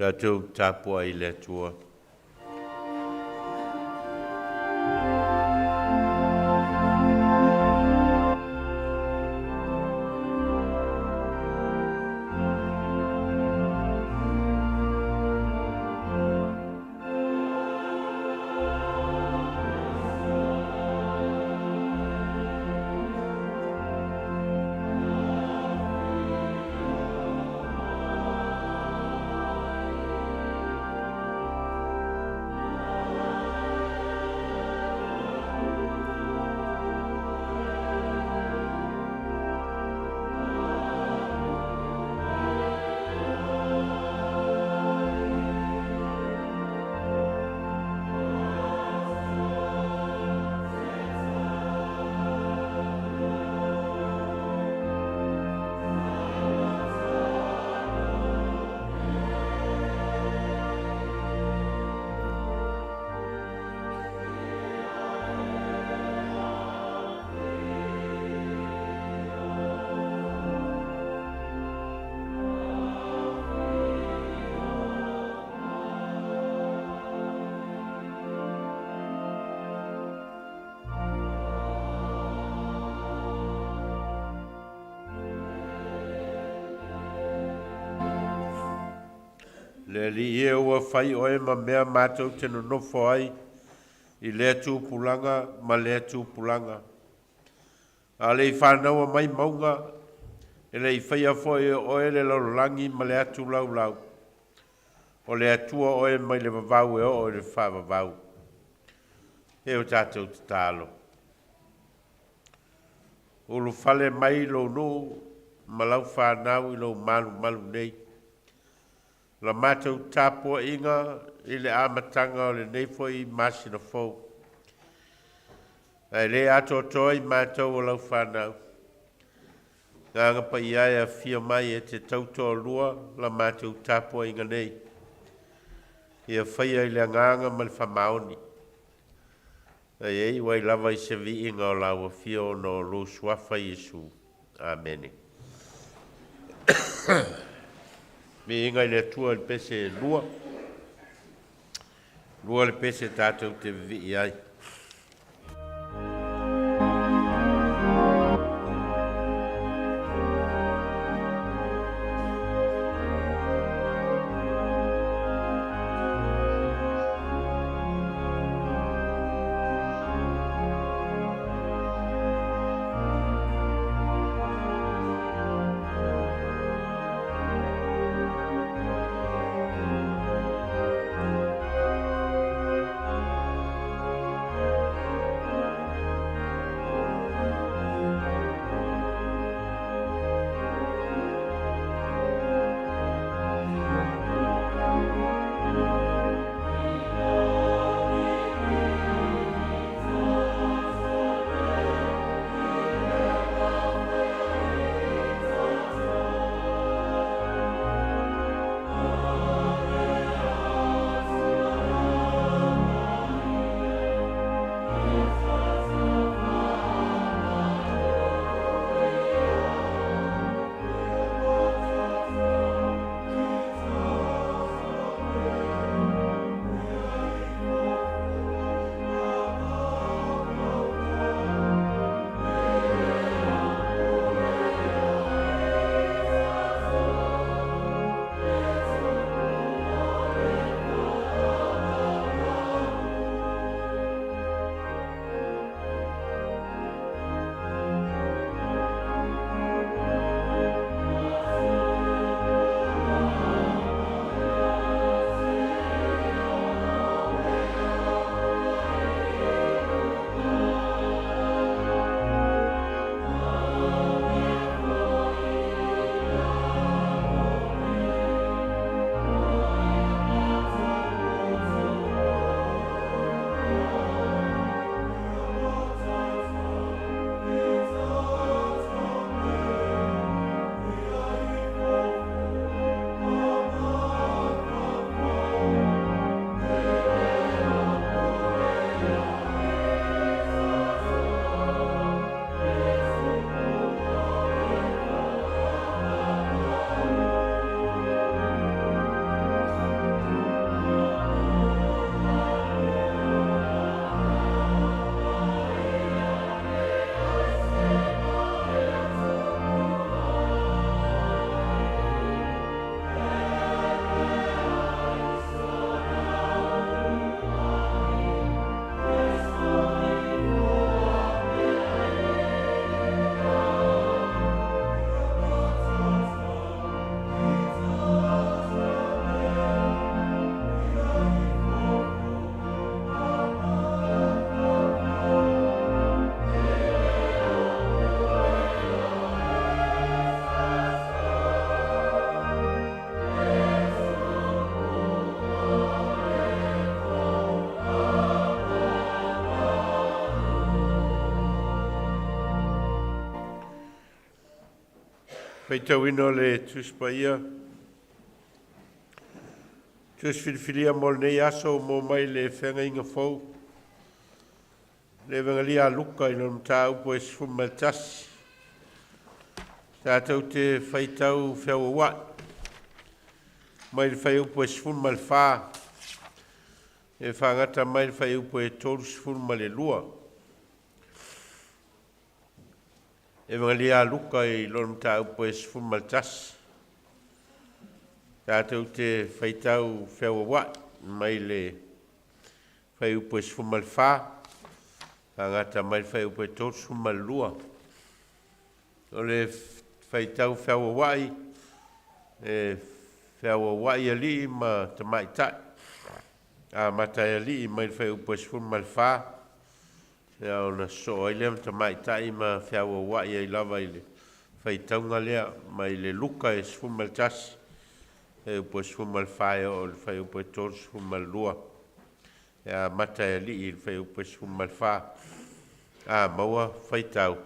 Tatou tapuai i le Atua. Le Alii e ua fai oe ma mea matou te nonofo ai i lea tupulaga ma lea tupulaga. A le i fanaua mai mauga, e le i faia foi e oe le lalolagi ma le atu laulau, o le Atua oe mai le vavau e oo i le faavavau. E o tatou tatalo. Ulufale mai lou nuu ma lau fanau i lou malumalu nei. La matou tapuaiga i le amataga o lenei foi masina fou. Ae le atoatoa i matou o lau fanau. Agaga Paia e afio mai e te tautoalua la matou tapuaiga nei. Ia faia i le agaga ma le faamaoni. Ae iu ai lava i se viiga o lau afio ona o lou suafa Iesu. Amene. Viiga i le Atua i le pese 2. 2 le pese tatou te vivii ai. Faitauina o le Tusi Paia, Tusi Filifilia mo lenei aso mo mai le Feagaiga Fou, le Evagelia a Luka i lona mataupu e 11. Tatou te faitau feauauai mai le fuaiupu e 14 e faagata mai le fuaiupu e 32. Evagelia a Luka i lona mataupu e 11. Tatou te faitau feauauai mai le fuaiupu e 14 faagata mai le fuaiupu e 32. O le faitau feauauai e feauauai alii ma tamaitai, amata e alii mai le fuaiupu e 14, ia ona sosoo ai lea ma tamaitai ma feauauai ai lava i le faitauga lea mai le Luka e 11, fuaiupu e 14 e oo i le fuaiupu e 32. E amata e alii i le fuaiupu e 14. A maua faitau.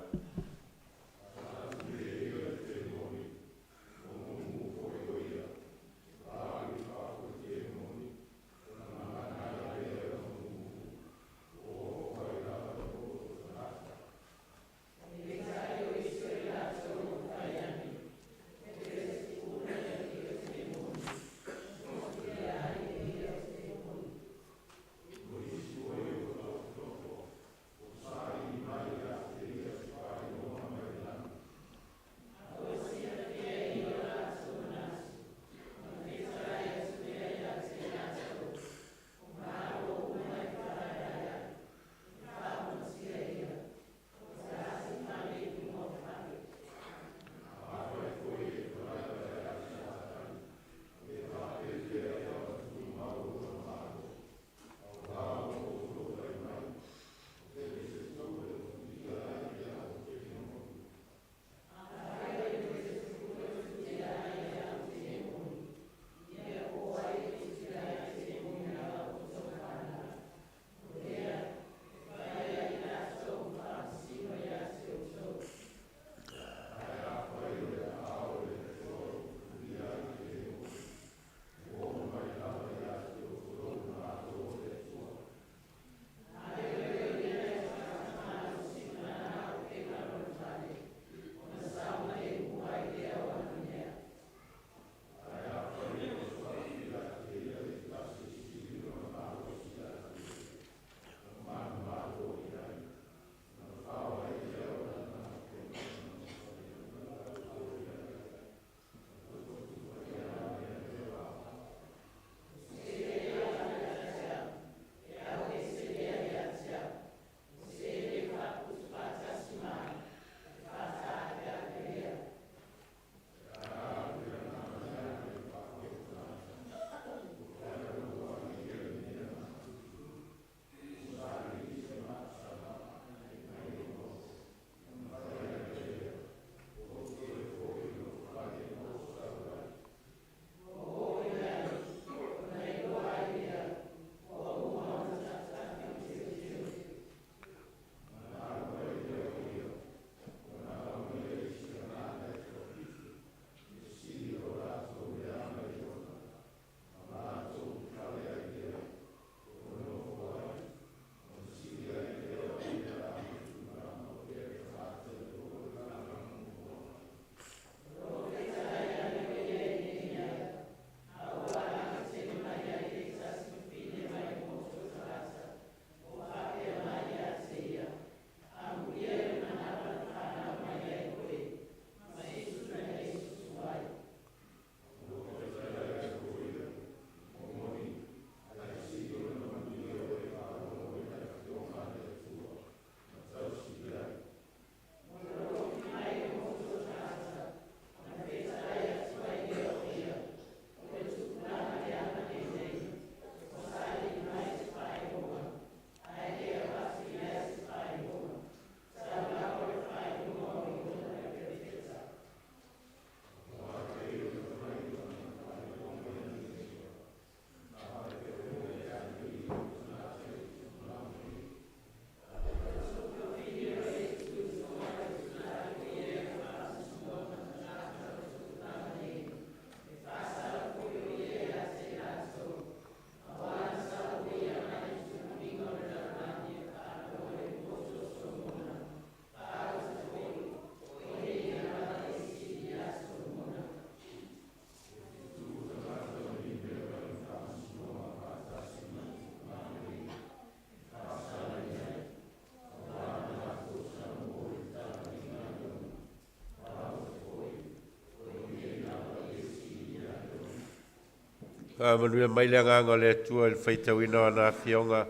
Faamanuia mai le agaga o le Atua i le faitauina o ana afioga,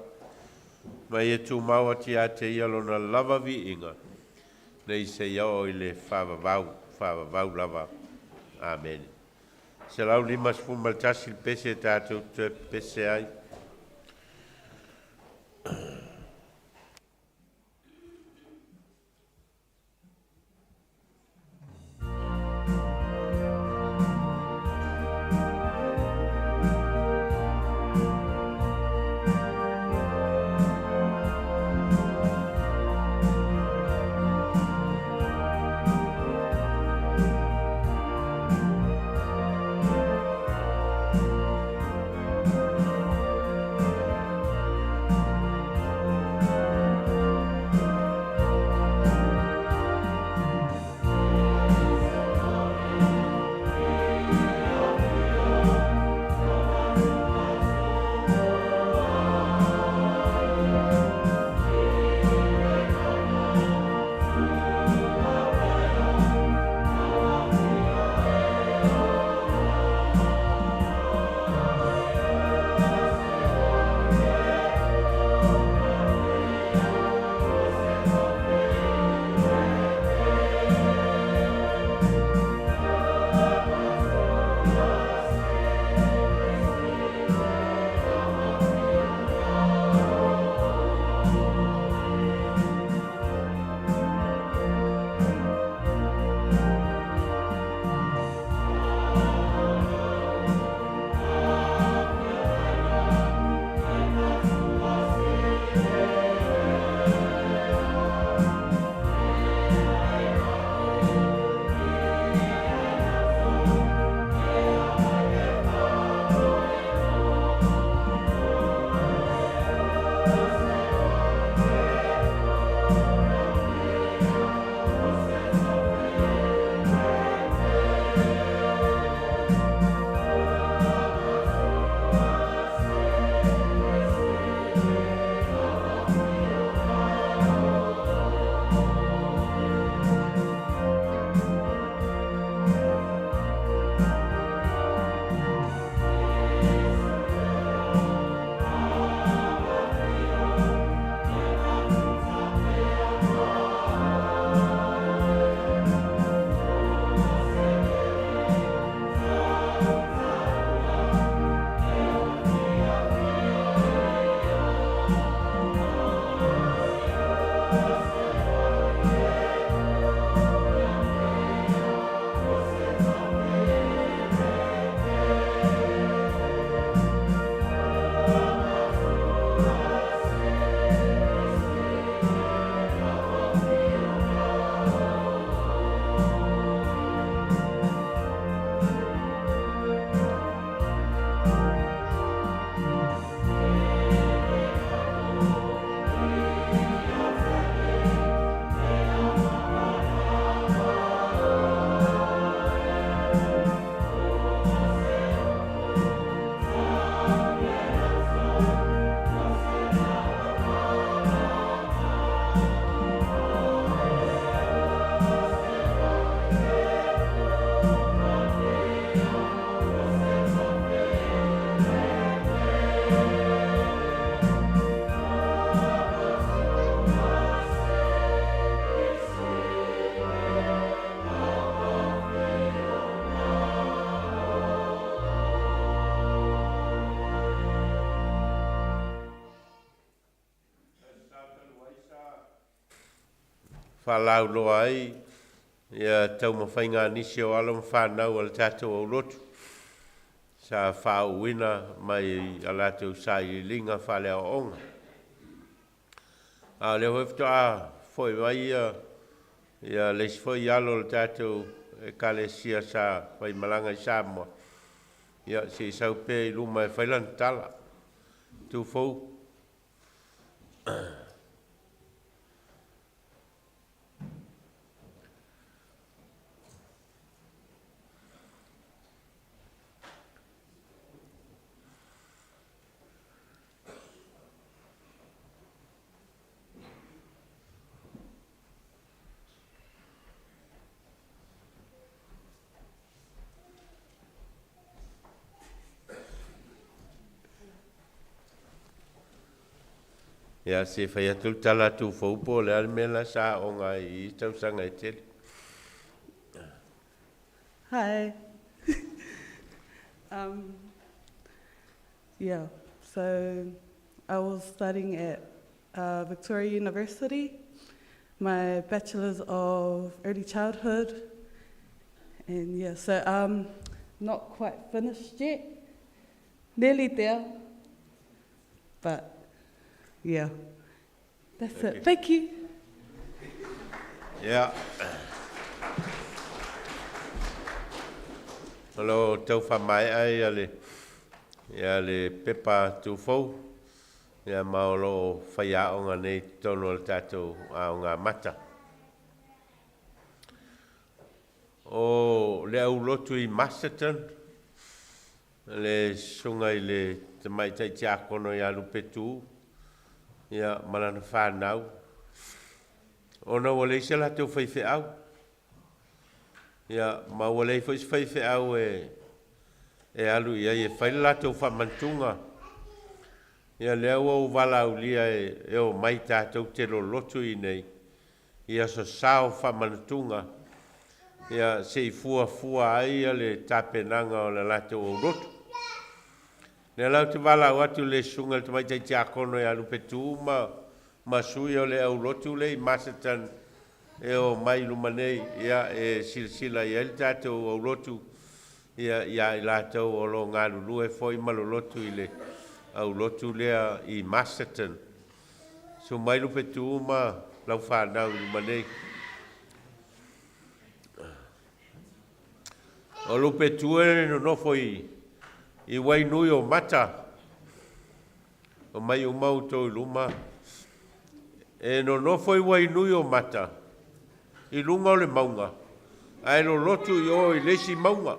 ma ia tumau atu ia te ia lona lava viiga, nei seia oo i le faavavau, faavavau lava. Amene. 151 le pese tatou te pese ai. Faalauloa ai ia taumafaiga a nisi o alo ma fanau a le tatou aulotu sa faauuina mai a latou sailiiliga faaleaoaoga. A o lea foi faatoa foi mai ia le isi foi alo o le tatou Ekalesia sa faimalaga i Samoa, ia se i sau pea i luma e fai lana tala. Tufou. Ia, se i fai atu le tala a Tufou po o le a le mea la sa aoga ai i ia tausaga e tele. Hi. um, yeah, so I was studying at uh, Victoria University, my Bachelor's of Early Childhood. And yeah, so um, not quite finished yet. Nearly there. But yeah, that's Thank it. You. Thank you. Yeah. O lo tau whamaea ia le, ia le pepa tūfou, ia ma o lo o whaiaonga nei tonu o le tātou aonga mata. O le aulotu i Masterton, le susuga i le tamaitai tiakono ia Lupetu, ia, ma lana fanau, ona ua leai se latou faifeau, ia, ma ua leai foi se faifeau e, e alu i ai e fai le latou faamantuga. Ia, lea ua ou valaaulia e, e omai tatou te lolotu i inei, i aso sao faamanatuga, ia, se i fuafua ai ia le tapenaga o le latou aulotu. Lea la ou te valaau atu i le Susuga i le Tamaitai Tiakono ia Lupetu ma, ma sui o le aulotu lea i Masterton e omai i luma nei, ia, e silasila i ai le tatou aulotu, ia, iā i latou o lo o galulue foi ma lolotu i le aulotu lea i Masterton. Susu mai Lupetu ma lau fanau i luma nei. O Lupetu e nonofo i, i Wainui o Mata. O mai uma outou i luma. E nonofo i Wainui o Mata, i luga o le mauga, ae lolotu i o i le isi mauga.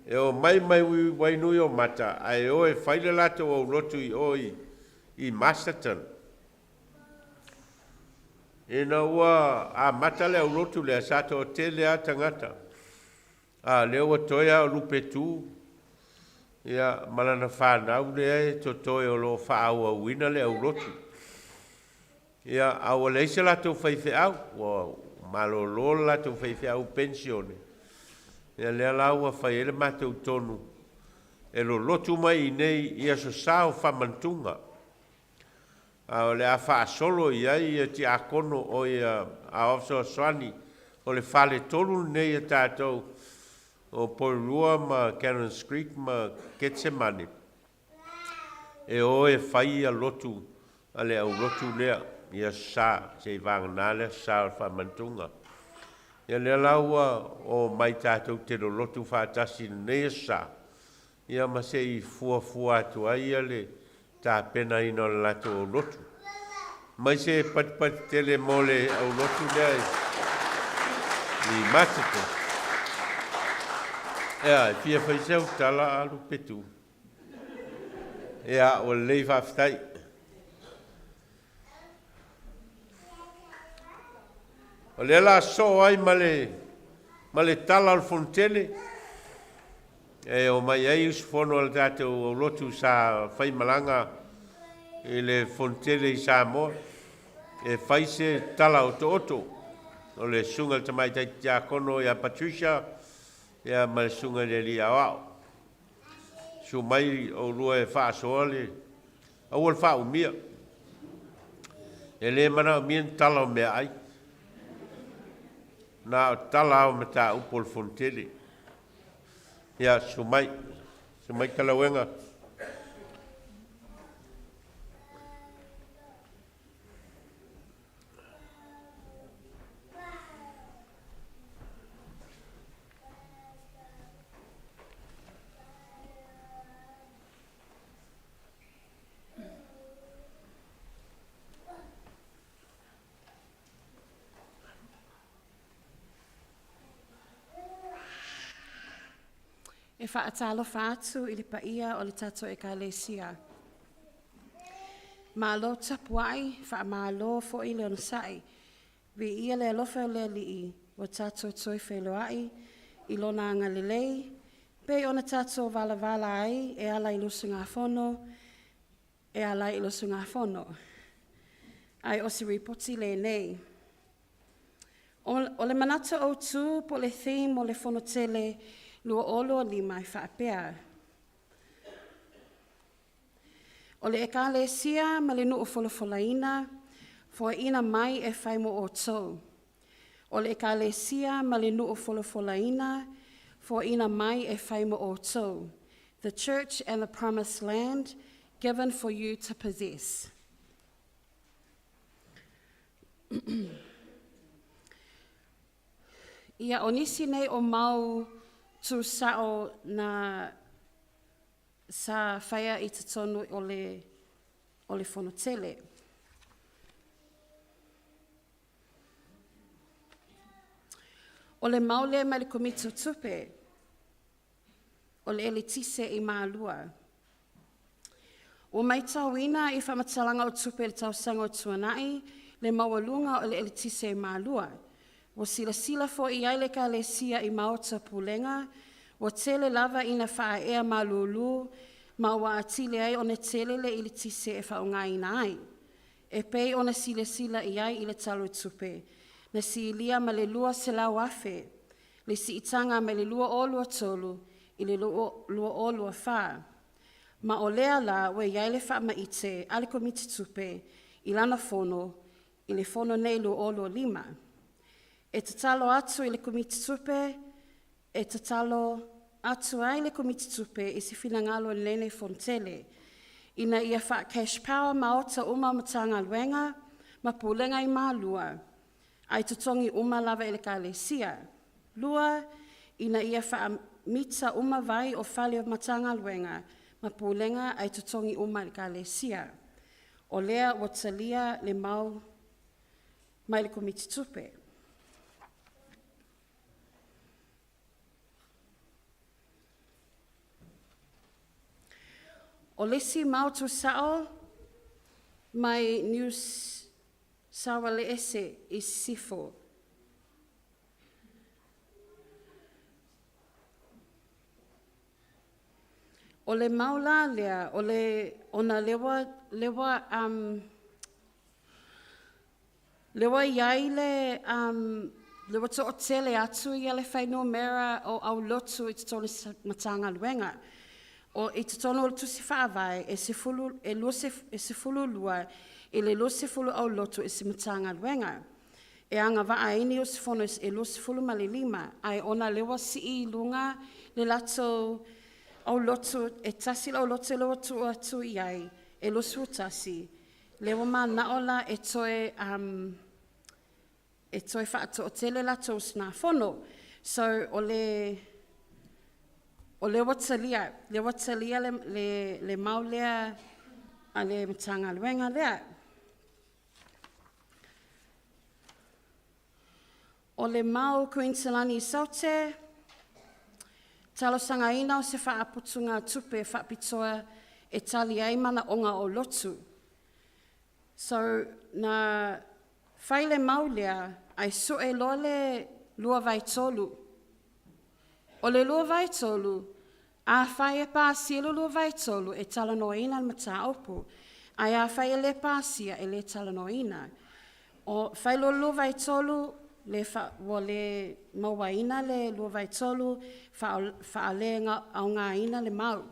E omai mai Wainuiomata ae o e fai le latou aulotu i o i Masterton. Ina ua amata le aulotu lea, sa toatele lava tagata. A lea ua toe lava o Lupetu ia, ma lana fanau lea e totoe o lo o faaauauina le aulotu. Ia, a ua leai se latou faifeau, ua malolo le latou faifeau penisione, ia lea la ua fai ai le matou tonu e lolotu mai i inei i Aso Sa o Faamantuga, a o le a faasolo i ai ia tiakono o ia aoao fesoasoani o le faletolu lenei a tatou o Porirua ma Cannons Creek ma Ketsemane. E o e fai ia lotu a le aulotu lea i Aso Sa, se i vagana le Aso Sa o le Faamanatuga. Ia lea la ua omai tatou te lolotu faatasi i lenei Aso Sa, ia ma se i fuafua atu ai ia le tapenaina o le latou aulotu. Mai se patipati tele mo le aulotu lea i Matete. Ea, e fia fai se au tala a Lupetu. Ia, ua lelei faafetai. O lea la soo ai ma le, ma le tala o le Fonotele, e omai ai usufono a le tatou aulotu sa faimalaga i le Fonotele i Samoa, e fai se tala otooto o le Susuga i le Tamaitai Tiakono ia Patricia, ia ma le Susuga i le Alii Aoao. Susu mai oulua e faasoa le aua le faaumia. E le manaomia ni tala o meaai. Na o tala lava o mataupu o le Fonotele. Ia, susu mai. Susu mai Talauega. E faatalofa atu i le paia o le tatou Ekalesia. Malo tapuai, faamalo foi le onosai. Viia le alofa o le Alii ua tatou toe feiloai i Lona agalelei, pei ona tatou valavala ai e ala i le usugafono. E ala i le usugafono, ae o se ripoti lenei. O le manatu autu po o le theme o le Fonotele 2025 e faapea, O le ekalesia ma le nuu folafolaina, foaiina mai e fai mo outou. O le ekalesia ma le nuu folafolaina, foaiina mai e fai mo outou. The church and the promised land given for you to possess. Ia, o nisi nei o mau tūsao na sa faia i totonu o le fonotele. O le mau lea mai le Komiti o Tupe, o le eletise i Malua. Ua matauina i faamatalaga o tupe i le tausaga ua tuanai le maualuga o le eletise i Malua. Ua silasila foi i ai le Ekalesia i maota pulega, ua tele lava ina faaea malulu ma ua atili ai ona tele le eletise e faaaogaina ai. E pei ona silasila i ai i le Tala o le Tupe, na silia ma le $200,000 le siitaga mai le 2023 i le 2024. Ma o lea la ua i ai le faamaite a le Komiti Tupe i lana fono i le fono nei 2025. E tatalo atu i le Komiti Tupe, e tatalo atu ai le Komiti Tupe i se finagalo i lenei Fonotele, ina ia faa-cash power maota uma o Matagaluega ma Pulega i Malua, ae totogi uma lava e le Ekalesia. Lua, ina ia faamita uma vai o fale o Matagaluega ma Pulega ae totogi uma e le Ekalesia. O lea ua talia le mau mai le Komiti Tupe. O le isi mau tuusao mai News Saualeese i Sisifo. O le mau la lea, o le, ona lea ua, lea ua i ai le, lea ua toatele atu ia le fuainumera o aulotu i totonu o Matagaluega. O i totonu o le Tusi Faavae, e 12 i le 20 aulotu i se Matagaluega. E agavaa ai ni usufono e 25, ae ona o lea ua sii i luga le latou aulotu, e tasi le aulotu lea ua tuu atu i ai e 21, lea ua manao la e toe faatoatele latou usugafono. So o lea ua talia, lea ua talia le mau lea a le Matagaluega lea. O le mau Kuiniselani i Saute, talosagaina o se faaputuga tupe faapitoa e tali ai manaoga o lotu. So na fai le mau lea, ae sue loa le 2/3. O le 2/3, afai e pasia le 2/3 e talanoaina le mataupu, ae afai e le pasia, e le talanoaina. O fai loa le 2/3, ua le mauaina le 2/3, faaleaogaina le mau.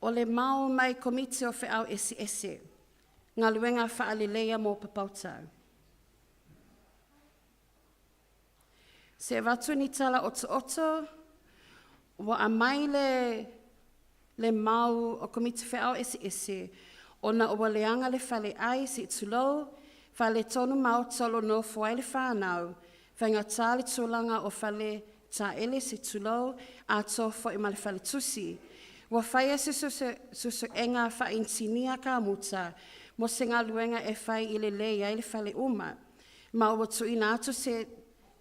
O le mau mai Komiti o Feau Eseese, galuega faaleleia mo Papauta. Se avatu ni tala otooto, ua aumai le mau o Komiti Feau Eseese ona ua leaga le faleai se i tulou, faaletonu maota o lo o nofo ai le fanau, faigata le tulaga o fale taele se i tulou, atoa foi ma le faletusi. Ua faia se suesuega faainisinia kamuta mo se galuega e fai e lelei ai le fale uma, ma ua tuuina atu se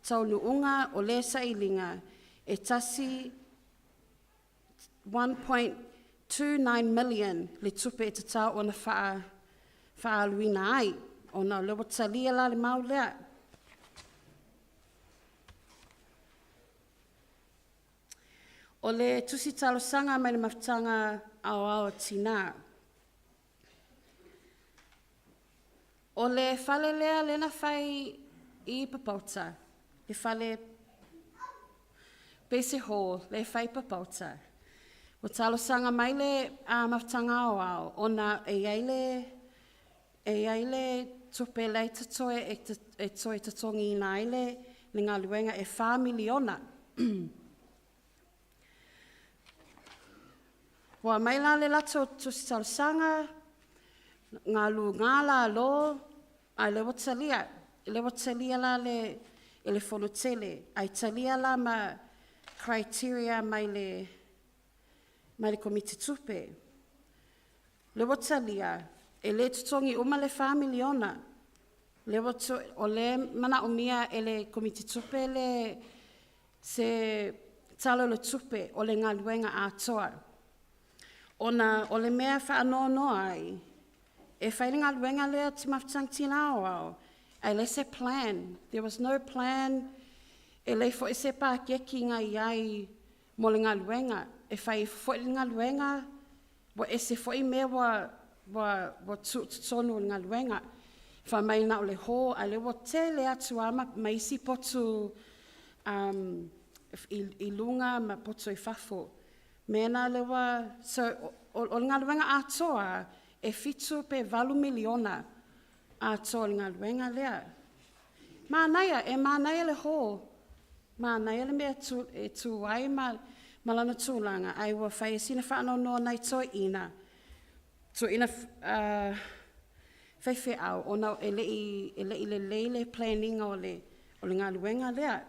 taunuuga o lea sailiga e 1.29 million le tupe e tatau ona faaaluina ai, ona o lea ua talia la le mau lea. O le tusi talosaga mai le mafutaga aoao a tinā. O le fale lea lea na fai i Papauta, le fale pei se hall lea e fai i Papauta. Ua talosaga mai le mafutaga aoao ona e i ai le e i ai le tupe la e totoe e toe totogiina ai le galuega e $4 miliona. Ua aumai la le latou tusi talosaga, galuga lalo, a o lea ua talia. O lea ua talia la le, e le Fono Tele, ae talia la ma criteria mai le, mai le Komiti Tupe. O lea ua talia, e le totogi uma le $4 miliona. Lea ua o lea e manaomia e le Komiti Tupe le, se Tala o le Tupe o le galuega atoa. Ona o le mea e faanoanoa ai, e fai le galuega lea Mafutaga Tina Aoao, ae leai se plan. There was no plan, e leai foi se paketi na i ai mo le galuega. E fai foi le galuega, ua ese foi mea ua, ua, ua tuu i totonu o le galuega. Fai mai na o le hall, a o lea ua tele atu lava ma, ma isi potu i, i luga ma potu i fafo. Mea na lea ua, so o, o le galuega atoa e 7 pe 8 miliona atoa o le galuega lea. Manaia, e manaia le hall. Manaia le mea tu, e tu ai ma, ma lana tulaga, ai ua fai sina faanoanoa nai toeaiina, toeaiina faifeau, ona e le i lelei le planning o le, o le galuega lea.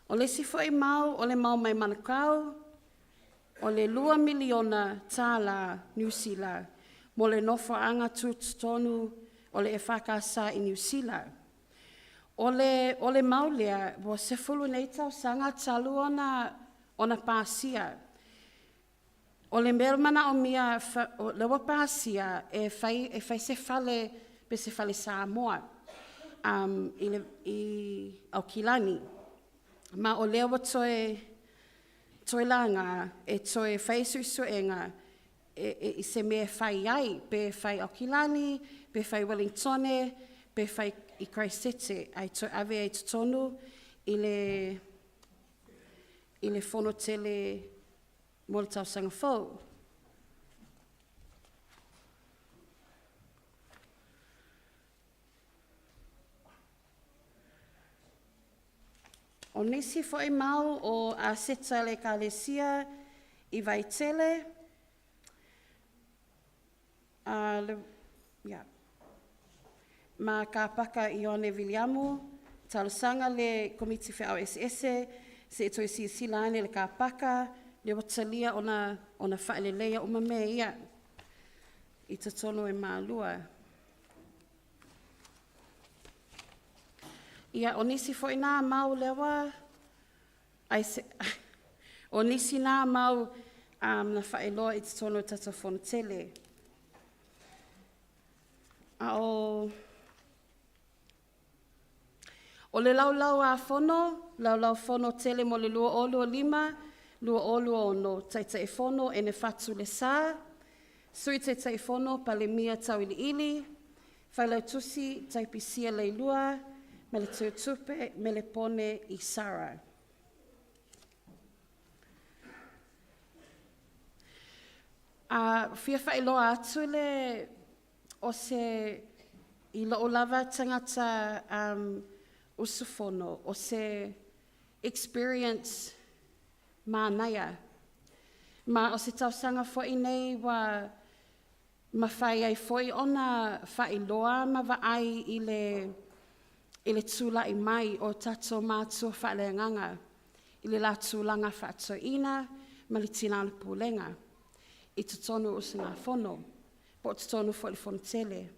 O le isi foi mau, o le mau mai Manukau, o le $2 miliona tālā Niu Sila mo le nofoaga tutotonu o le EFKS i Niu Sila. O le, o le mau lea, ua 10 nei tausaga talu ona, ona pasia. O le mea manaomia, o lea ua pasia e fai, e fai se fale, pe se fale Samoa i, le, i Aukilani. Ma o lea ua toe, toe laga e toe fai suesuega e, e, i se mea e fai ai, pe fai Aukilani, pe fai Wellingtone, pe fai i Christchurch, ai toe ave ai totonu i le, i le fono tele mo le tausaga fou. O nisi foi mau o aseta le ekalesia i Vaitele, le, ia, ma ka paka Ioane Viliamu, talosaga le Komiti Feau Eseese, se i toe silasila ane i le car paka, lea ua talia ona, ona faaleleia uma mea ia i totonu e Malua. Ia, o nisi foi nā mau lea ua, ai se, o nisi nā mau na faailoa i totonu o tatou fono tele. A o, o le laulau a fono, laulau fono tele mo le 2025, 2026, Taitaifono Enefatu Lesa, Sui Taitaifono Palemia Tauiliili, Failautusi Taipisia Leilua, ma le Teutupe Melepone Isara. A fia faailoa atu le o se i lou lava tagata usufono, o se experience manaia. Ma o se tausaga foi nei ua mafai ai foi ona faailoa ma vaai i le, i le tula'i mai o tatou matua faaleagaga i le la tulaga faatoeaina ma le tina o le pulega i totonu o usugafono po o totonu foi o le fono tele.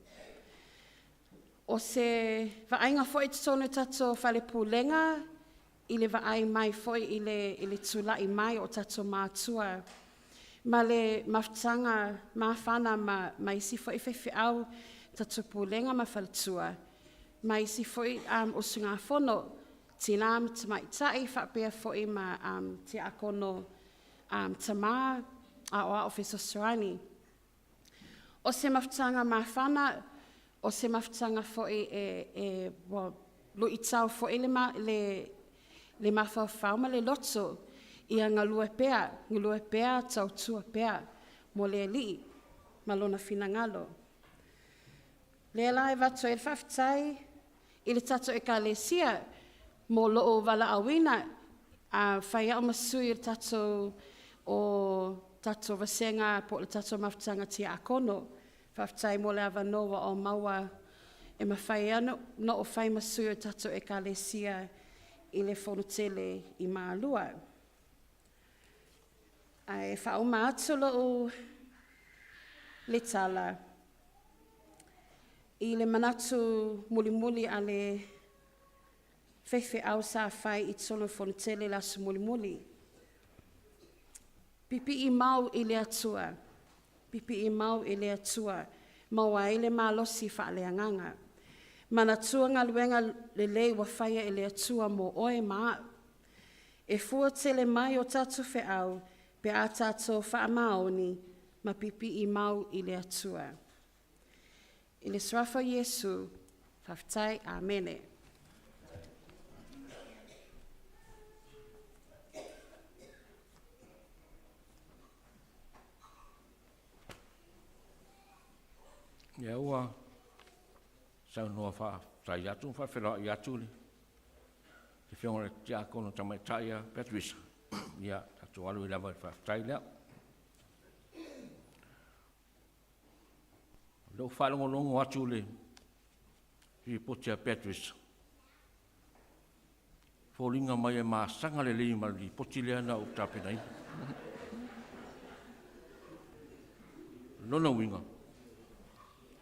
O se vaaiga foi i totonu o tatou fale pulega i le vaai mai foi i le, i le tula'i mai o tatou matua ma le mafutaga mafana ma, ma isi foi faifeau, tatou pulega ma faletua. ma isi foi um, usugafono, tinā ma tamaitai, faapea foi ma um, tiakono um, tamā, aoao fesoasoani. O se mafutaga mafana, o se mafutaga foi e, e ua luitau foi le, ma, le, le mafaufau ma le loto, ia galue pea, galue pea, tautua pea, mo le Alii ma lona finagalo. Lea la e avatu ai le faafetai i le tatou Ekalesia mo lou valaauina a fai au ma sui o le tatou o tatou vasega po o le tatou mafutaga tiakono. Faafetai mo le avanoa ua ou maua e mafai ai ona ou fai ma sui o le tatou Ekalesia i le fonotele i Malua. Ae faauma atu lou le tala i le manatu mulimuli a le faifeau sa fai i totonu o le fonotele i le aso mulimuli. Pipii mau i le Atua, pipii mau i le Atua, maua ai le malosi faaleagaga. Manatua galuega lelei ua faia e le Atua mo oe ma au. E fua tele mai o tatou feau pe a tatou faamaoni ma pipii mau i le Atua. I le Suafa o Iesu, faafetai, amene. Ia ua saunoa faafetai atu ma faafeiloai atu le Afioga i le Tiakono Tamaitai ia Patricia. Ia, tatou alo ai lava i le faafetai lea. O lea ua faalogologo atu i le lipoti a Patricia, e foliga mai e masaga lelei ma le lipoti lea na ou tapenaina. O lona uiga,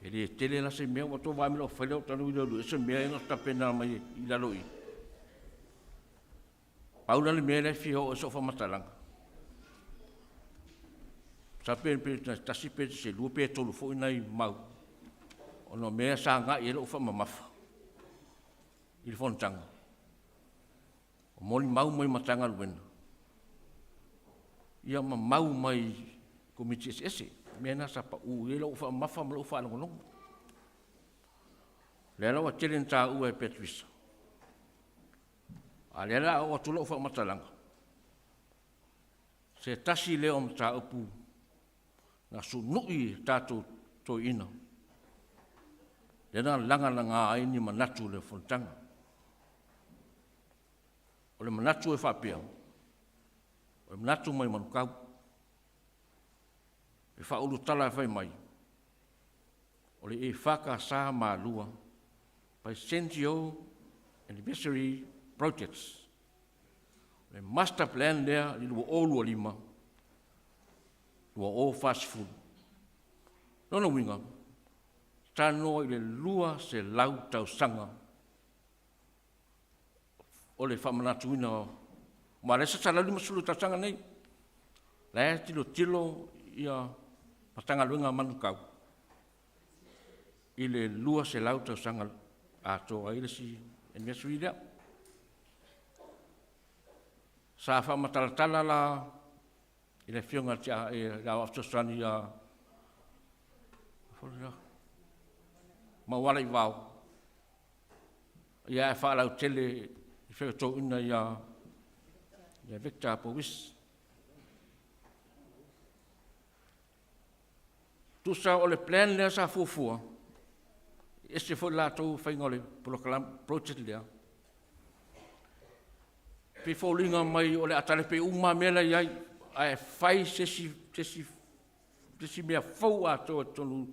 e le tele la se mea, ua tou vaai mai i lou faila ou te alu ese mea ia na tapena mai i lalo i i. Pau la le mea lea e fia oo i ai sau faamatalaga, masalo pe na te tasi pe se lua pe tolu foi nai mau, ona o mea sa agai i ai lau faamamafa i le fonotaga, o molimau mai Matagaluega, ia ma mau mai Komiti eseese. O mea na sa pau i ai lau faamamafa ma lau faalogologo. O lea la ua tele ina taua e Patricia, a o lea o le a oo atu lau faamatalaga, se tasi lea o mataupu na sunui e tatou toeaiina, lea na lagalaga ai ni manatu o le fonotaga. O le manatu e faapea, o le manatu mai Manukau, e faaulutala e fai mai, o le EFKS Malua by Saint Anniversary Projects. O le master plan lea i le 2025, 2040. Lona uiga, talanoa i le 200 tausaga o le faamanatuina o, ma o lea sa 150 tausaga nei, la e tilotilo ia Matagaluega a Manukau i le 200 tausaga atoa ai le isi anniversary lea. Sa faamatalatala la i le Afioga i le Aoao Fesoasoani ia Maualaivao, ia ae faalautele i toeaina ia Victor Powisi. Tusa o le plan lea sa fuafua, e ese foi le latou faiga o le polokalame project lea, pei e foliga mai o le a talepe uma lava mea la e i ai, ae fai se isi mea fou atoa i totonu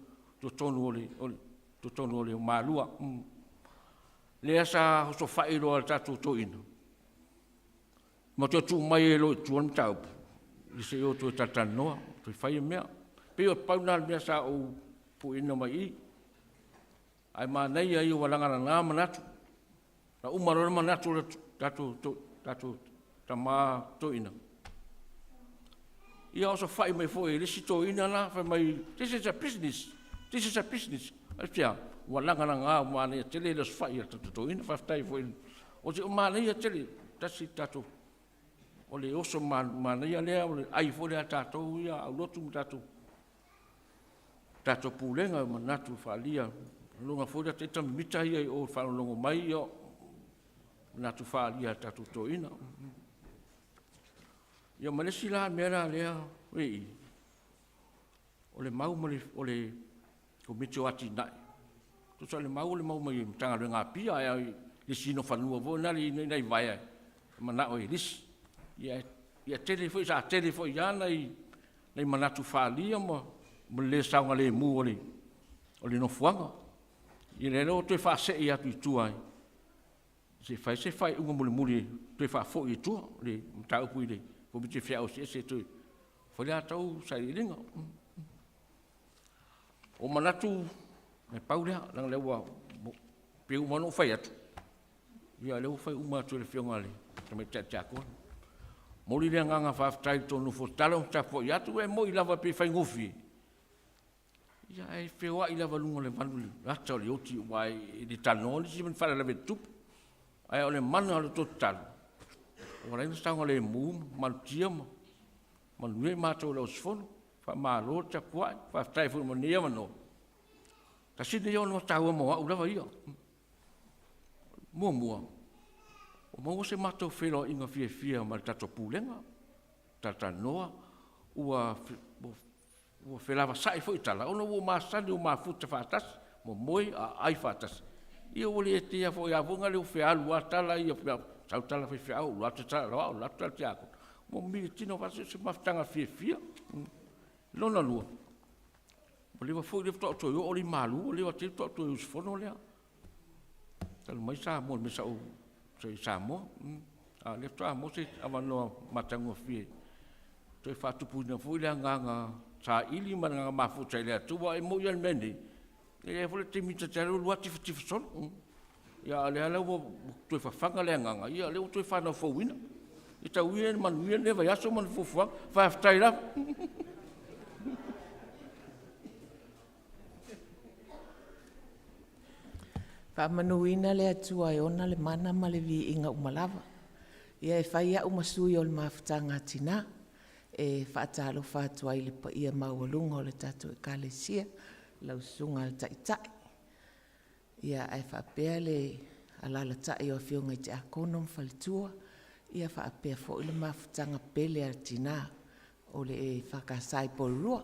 o Malua. Lea sa osofai loa e le tatou toeaina, ma toe tuu mai ai loa i tua le mataupu, ia se i o e toe talatalanoa, toe fai ia mea. E pei na pau lena o le mea sa ou pueina mai i i, ae manaia ia ua lagalaga manatu. Na uma loa le manatu o le tatou tama toeaina, ia osofai mai foi e le isi toeaina la, fai mai, this is a business, this is a business. Aisea? ua lagalaga ua manaia tele le osofai a le tatou toeaina. Faafetai foi, o se manaia tele, tasi le tatou, o le oso manaia lea, o le ai foi lea a tatou ia aulotu ma tatou, tatou pulega, manatu faaalia, lagona foi lea ita mimita ia i o i le faalogologo mai, ia, manatu faaalia a tatou toeaiina. Ia ma le isi la mea la lea e i, o le mau ma le, o le Komiti o Atinae, tusa o le mau o le mau mai Matagaluega a Apia, ae i lisiina o fanua foi na i nai vaea e manao e lisi. Ia, ia tele foi, sa tele foi lava nai manatu faaalia ma le le saogalemu o le nofoaga. Ia lea ua toe faasee atu i tua se i fai se faaiuga mulimuli e toe faafoi i tua le mataupu i le Komiti o Feau Eseese e toe fai le latou sailiiliga. Ua ou manatu, e pau lea, leaga o lea ua pei ua uma ona ou fai atu, ia o lea ua fai uma atu e le Afioga i le Tamaitai Tiakono. Momoli le agaga faafetai i le tou nofo tatalo ma tapuai atu, e moni lava e pei e faigofie, ia ae feoai lava i luga o le vanu i le ata o le oti aua e le talanoa nisi ma ni faalavelave e tutupu. Ae o le mana o le tou tatalo, ua ala ai ona saogalemu ma malutia ma manuia i matou le auusufono. Faamalo le tapuai, faafetai foi mo lenei avanoa. Tasi lenei avanoa taua mo au lava ia. Muamua, ua maua se matou feiloaiga fiafia ma le tatou Pulega, talatalanoa, ua felavasai foi tala, ona ua ou masani ua mafuta faatasi, momoe, aai faatasi. Ia ua le tea foi lava ua fealu lava tala ia, sau tala a faifeau, alu atu tala a aoao, alu atu tala a tiakono, ua militino faatasi. O se mafutaga fiafia. Lona lua, ua leva foi lea faatoa ou toe oo lea i Malua, ua leva tele faatoa ou toe usufono lea talu mai Samoa i le mea sa ou i Samoa. A o lea faatoa maua se avanoa matagofie e toe faatupuina foi le agaga saili ma le agaga mafuta i le Atua. Aua e moni lava le mea nei, e i ai foi le taimi ta te alu alu lava tifatifa solo. Ia a o lea la ua toe fafaga le agaga, ia o lea ua toe fanau fouina. Ia tau ia ina manuia lenei vaiaso ma ni fuafuaga. Faafetai lava. Faamanuina le Atua e ona le mana ma le viiga uma lava. Ia e fai au ma sui o le Mafutaga a Tina e faatalofa atu ai i le paia maualuga o le tatou Ekalesia, lau Susuga i le Taitai ae faapea le alalatai o Afioga i Tiakono ma Faletua, ia faapea foi le mafutaga pele a Tina o le EFKS i Porirua.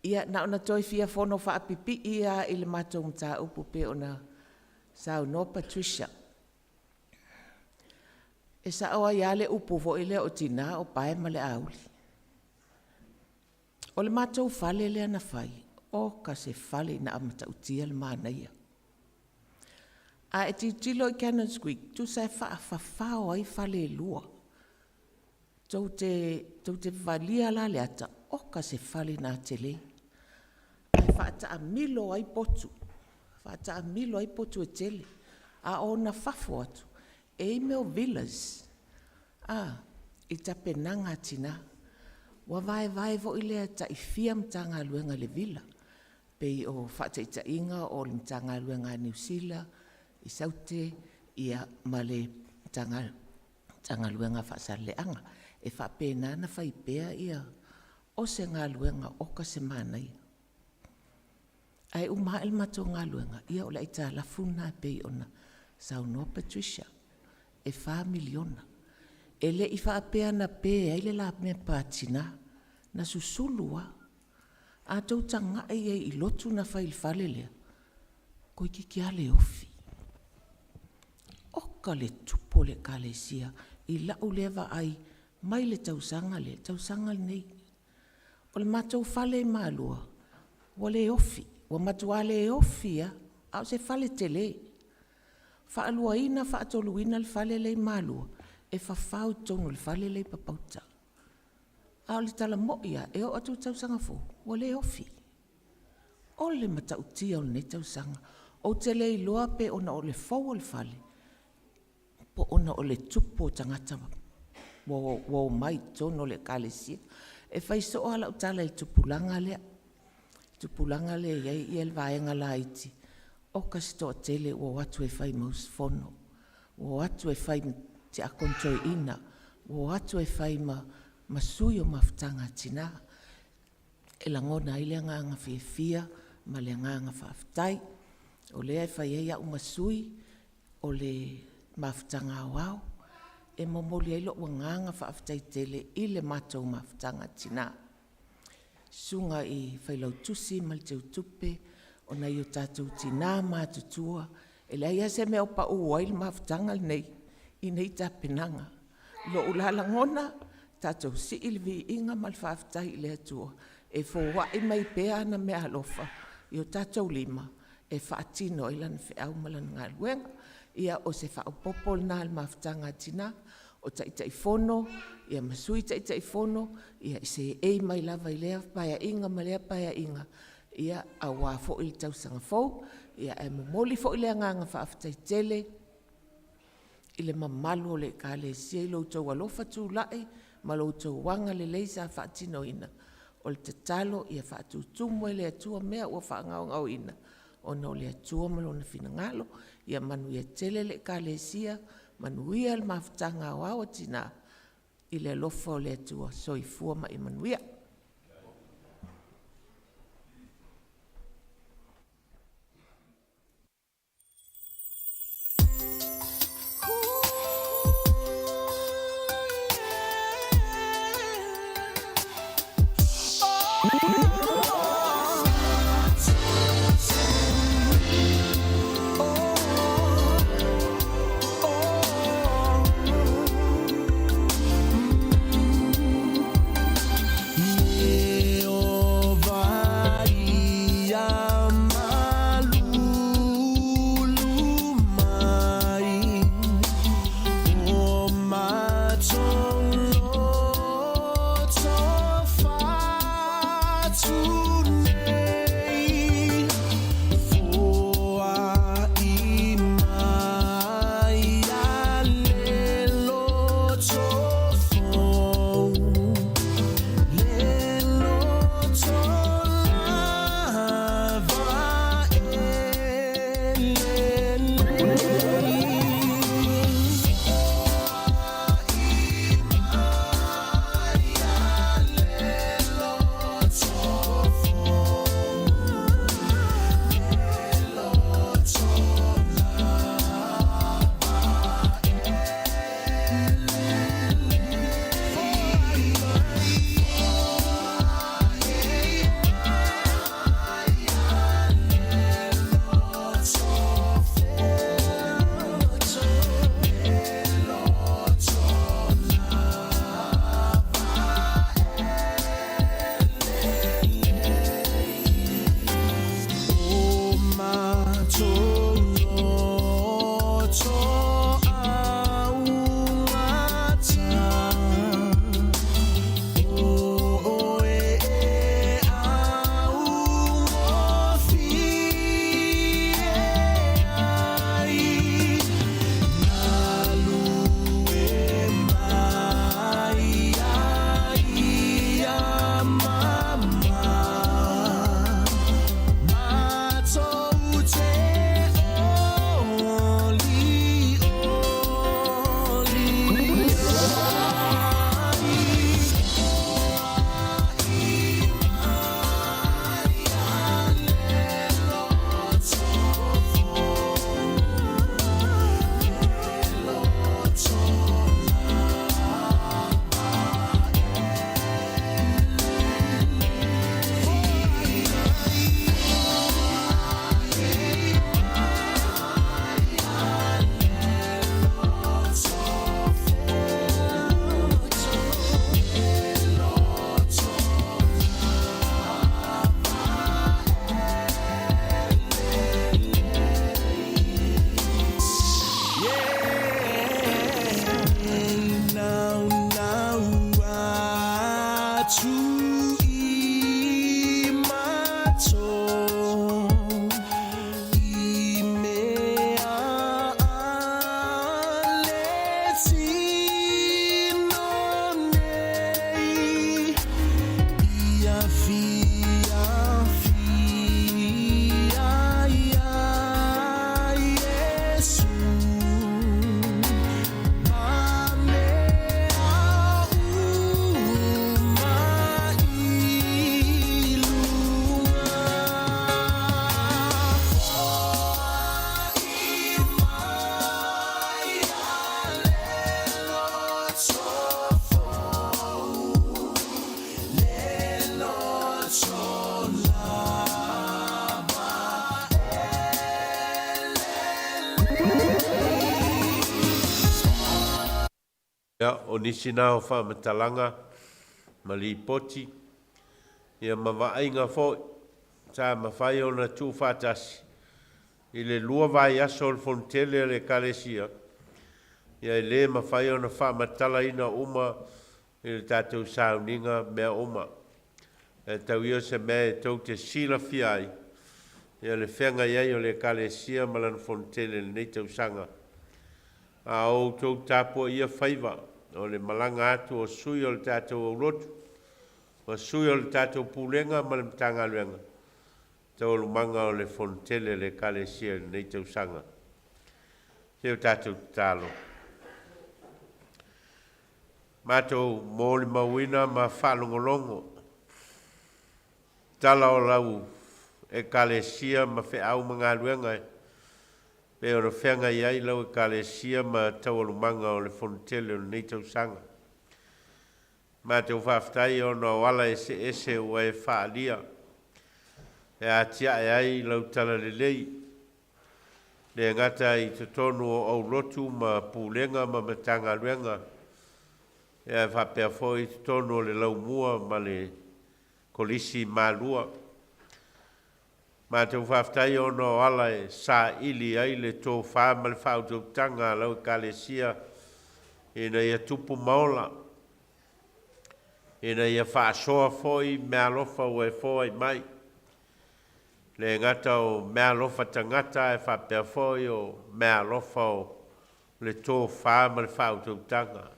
Ia na ona toe fia fono faapipii lava i le matou mataupu pei ona saunoa Patricia. E sao ai lava le upu foi lea o tina o pae ma le auli. O le matou fale lea na fai, oka se fale ina a matautia le manaia. A e tilotilo i Cannons Creek, tusa e faafafao ai fale e lua. Tou te valia la le ata, oka se fale ina a tele, ae faataamilo ai potu, faataamilo ai potu e tele. A o ona fafo atu, e i ai mea o villas i tapenaga a tina. Ua vaevae foi lea e tai fia Matagaluega i le villa. Pei o faataitaiga o le Matagaluega a Niu Sila i Saute ma le Matagaluega a Faasaleleaga. E faapena ona fai pea ia… O se galuega oka se manaia. Ae uma ae le matou galuega, ia o le aitalafu lena e pei ona saunoa Patricia, e $4 miliona. E le i faapea na pe ai le lapepa a tina, na susulu lava. A outou tagai i ai i lotu na fai i le fale lea, toeitiiti lava le ofi. Oka le tupu o le Ekalesia i lau lea vaai mai le tausaga lea i le tausaga lenei. O le matou fale i Malua, ua le ofi, ua matua le ofi lava, a o se fale tele. E faaluaina, faatoluina le fale la e i Malua, e fafao i totonu o le fale la e i Papauta. A o le tala moi lava, e oo atu i le tausaga fou, ua le ofi. O le matautia o lenei tausaga. Ou te le iloa pe ona o le fou o le fale po o ona o le tupu o tagata ua omai i totonu o le Ekalesia. E fai soo lava lau tala i le tupulaga lea, le tupulaga lea e i ai le vaega laiti. Oka se toatele ua o atu e fai ma usufono, ua o atu e fai ma tiakono toeaina, ua o atu e fai ma, ma sui o mafutaga a tina. E lagona ai le agaga fiafia ma le agaga faafetai. O lea e fai ai au ma sui o le Mafutaga Aoao e momoli ai lou agaga faafetai tele i le matou Mafutaga a Tina. Susuga i Failautusi ma le Teutupe o nai o tatou tina matutua, e leai lava se mea o pau ai le mafutaga lenei i nei tapenaga. I lou la lagona, tatou sii le viiga ma le faafetai i le Atua e foai mai pea ana meaalofa i o tatou lima e faatino ai lana feau ma lana galuega. Ia o se faaopoopo lena a le Mafutaga a Tina, o Taitaifono ma Sui Taitaifono ia e seei mai lava i lea Paeaiga ma lea Paeaiga aua foi le tausaga fou. Ae momoli foi le agaga faafetai tele i le mamalu o le Ekalesia i lo outou alofa tulai ma lo outou agalelei sa faatinoina. O le tatalo ia faatutumu e le Atua mea ua faagaogaoina ona o le Atua ma Lona finagalo. Ia manuia tele le Ekalesia, manuia le Mafutaga Aoao a Tina, i le alofa o le Atua. Soifua ma ia manuia. Ia, o nisi na o faamatalaga ma lipoti, ia ma vaaiga foi sa mafai ona tuufaatasi i le 2 vaiaso o le Fonotele a le Ekalesia, ia e le mafai ona faamatalaina uma i le tatou sauniga mea uma. E tau ia o se mea e tou te silafia ai ia le feagai ai o le Ekalesia ma lana Fonotele i lenei tausaga. A o outou tapuaia faiva o le malaga atu o sui o le tatou aulotu ma sui o le tatou Pulega ma le Matagaluega taualumaga o le Fonotele a le Ekalesia i lenei tausaga. Se o tatou tatalo. Matou molimauina ma faalogologo tala o lau Ekalesia ma feau ma galuega e pei ona feagai ai lau Ekalesia ma taualumaga o le Fonotele o lenei tausaga. Matou faafetai ona o ala eseese ua e faaalia e atiae ai lau talalelei, le gata i totonu o aulotu ma pulega ma Matagaluega, ae faapea foi i totonu o le laumua ma le Kolisi Malua. Matou faafetai ona o ala e saili ai le tofa ma le faautautaga a lau Ekalesia ina ia tupu ma ola, ina ia faasoa foi meaalofa ua e foai mai, le gata o meaalofa tagata ae faapea foi o meaalofa o le tofa ma le faautautaga.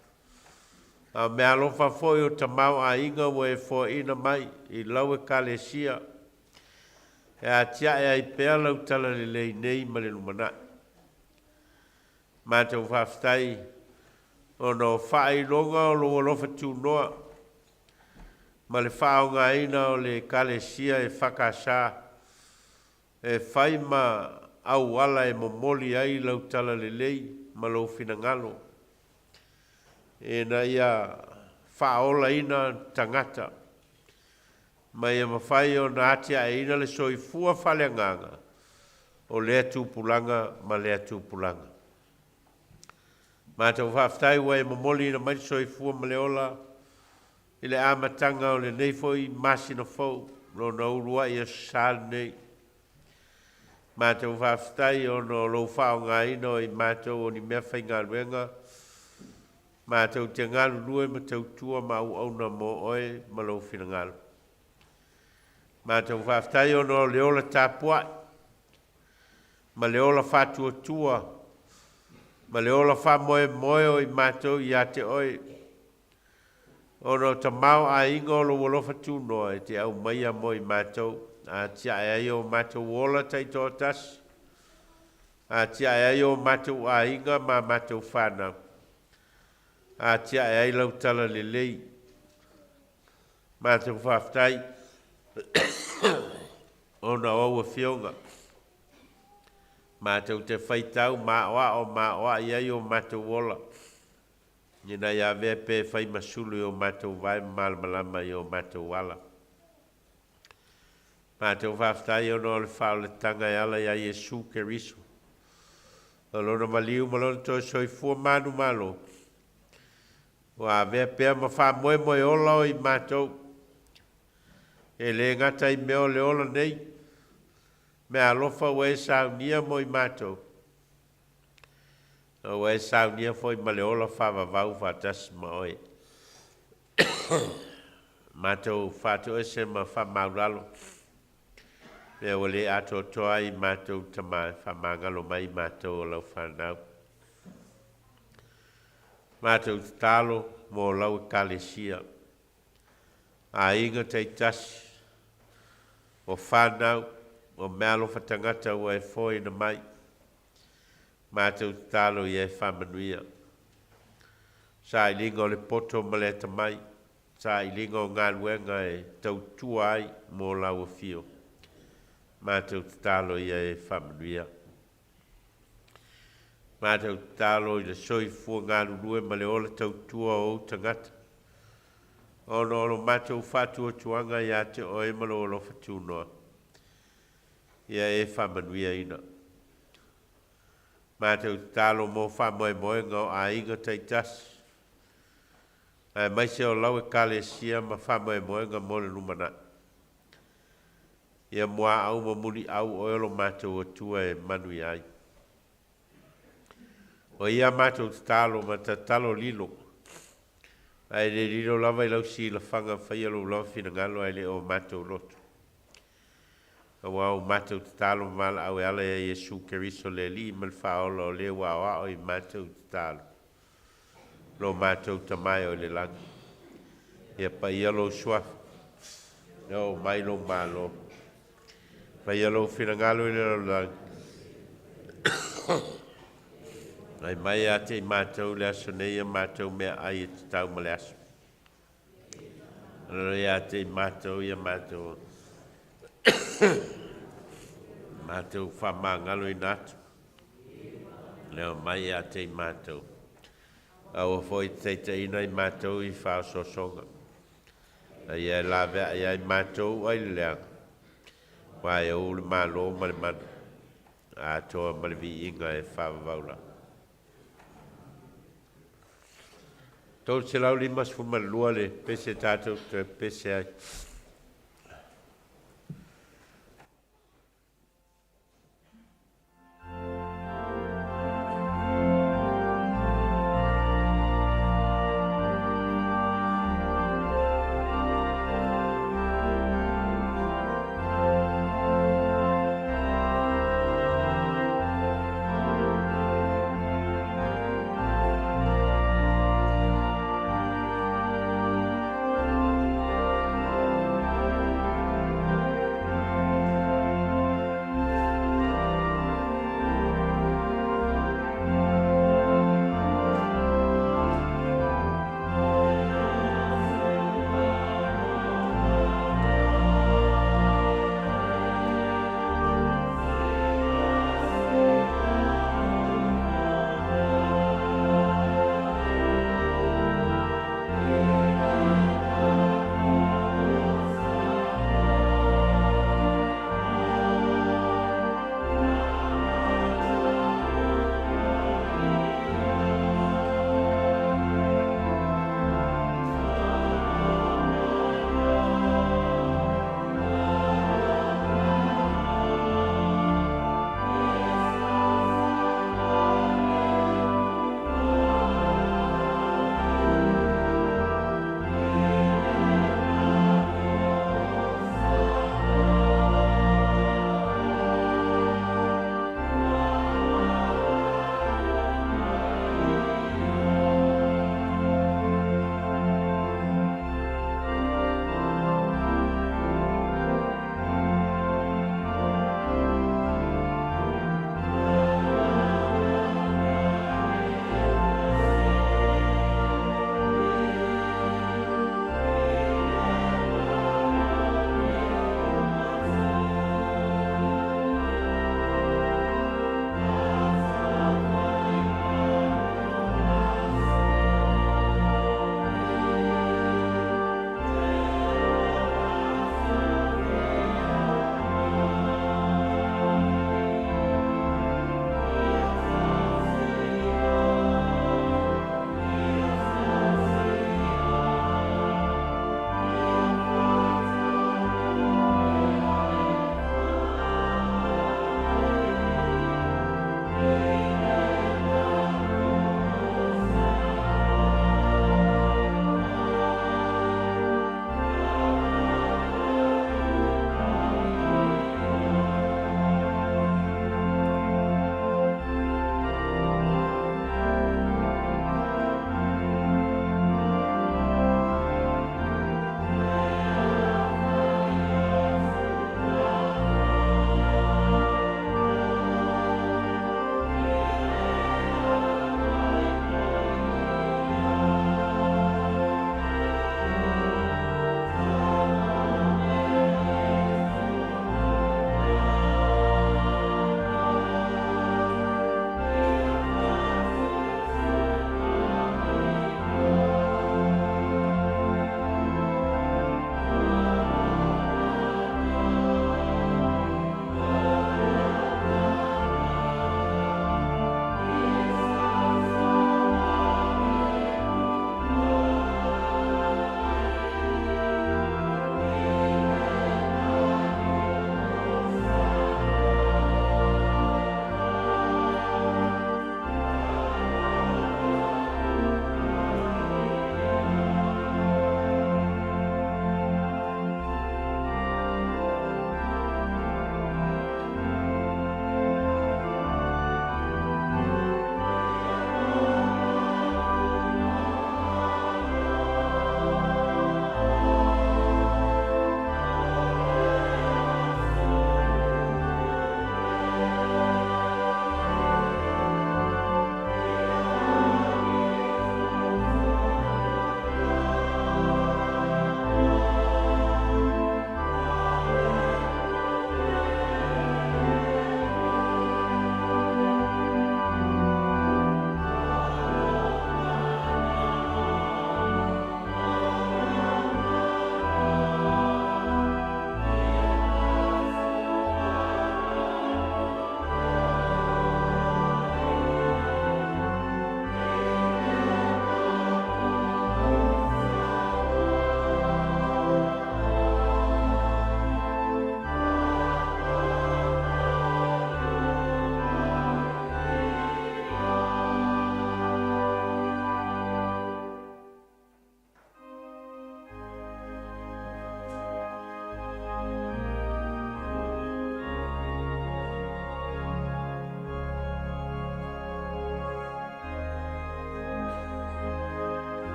A o meaalofa foi o tamaoaiga ua e foaina mai i lau Ekalesia e atiae ai pea lau talalelei nei ma le lumanai. Matou faafetai ona o faailoga o lou alofa tunoa ma le faaaogaina o le Ekalesia EFKS e fai ma auala e momoli ai lau talalelei ma lou finagalo ina ia faaolaina tagata ma ia mafai ona atiaeina le soifua faaleagaga o lea tupulaga ma lea tupulaga. Matou faafetai ua e momoliina mai le soifua ma le ola i le amataga o lenei foi masina fou, lona uluai aso Sa lenei. Matou faafetai ona o lou faaaogaina o i matou o ni meafaigaluega matou te galulue ma tautua ma auauna mo oe ma lou finagalo. Matou faafetai ona o le ola tapuai ma le ola faatuatua ma le ola faamoemoe o i matou ia te oe, ona o tamaoaiga o lou alofa tunoa e te aumaia mo i matou, atiae ai o matou ola taitoatasi, atiae ai o matou aiga ma matou fanau, atiae ai lau talalelei. Matou faafetai ona o au afioga matou te faitau maoao maoai ai o matou ola, ina ia avea pea e fai ma sulu i o matou vae ma malamalama i o matou ala. Matou faafetai ona o le faaolataga e ala iā Iesu Keriso, o lona maliu ma lona toe soifua manumalo, ua avea pea ma faamoemoe ola o i matou, e le gata i mea o le ola nei, meaalofa ua e saunia mo i matou, a ua e saunia foi ma le ola faavavau faatasi ma oe. Matou faatoese ma faamaulalo, mea ua le atoatoa ai i matou tama e faamagalo mai i matou o lau fanau. Matou tatalo mo lau Ekalesia, aiga taitasi, o fanau, o meaalofa tagata ua e foaina mai, matou tatalo ia e faamanuia. Sailiga o le poto ma le atamai, sailiga o galuega e tautua ai mo lau afio, matou tatalo ia e faamanuia. Matou tatalo i le soifua galulue ma le ola tautua o ou tagata, ona o lo matou faatuatuaga ia te oe ma lou alofa tunoa, ia e faamanuiaina. Matou tatalo mo faamoemoega o aiga taitasi. Aemaise o lau Ekalesia ma faamoemoega mo le lumanai. Ia muaau ma muliau oe o lo matou Atua e manuia ai. O ia a matou tatalo ma tatalo lilo, ae le lilo lava i lau silafaga, faia lou lava finagalo ae le o matou loto. Aua o matou tatalo ma valaau e ala ia Iesu Keriso le Alii ma le Faaola o le ua aoao i matou tatalo. Lo matou Tama e o i le lagi, ia paia lou suafa, ia oo mai lou Malo, faia lou finagalo i le lalolagi, Aumai mai ia te i matou le aso nei a matou meaai e tatau ma le aso. Alolo ia te i matou ia matou matou faamagaloina atu. Leo mai ia te i matou. Aua foi te taitaiina i matou i faaosoosoga. A ia e laveai ai matou ai le leaga. Aua e ou le Malo ma le mana, atoa ma le viiga e faavavau lava. 352 le pese tatou toe pese ai.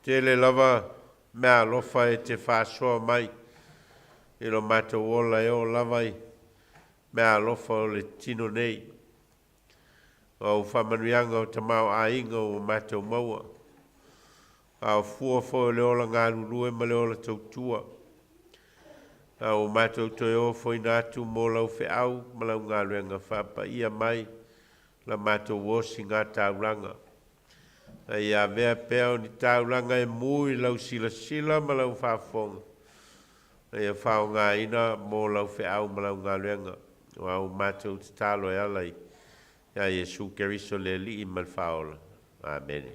Tele lava meaalofa e te faasoa mai i lo matou ola e oo lava i meaalofa o le tino nei. O au faamanuiaga o tamaoaiga ua matou maua, a o fua foi o le ola galulue ma le ola tautua, a ua matou toe ofoina atu mo lau feau ma lau galuega faapaia mai la matou osiga taulaga. A ia avea pea o ni taulaga e mu i lau silasila ma lau faafofoga, a ia faaaogaina mo lau feau ma lau galuega. O au matou tatalo e ala iā Iesu Keriso le Alii ma le Faaola. Amene.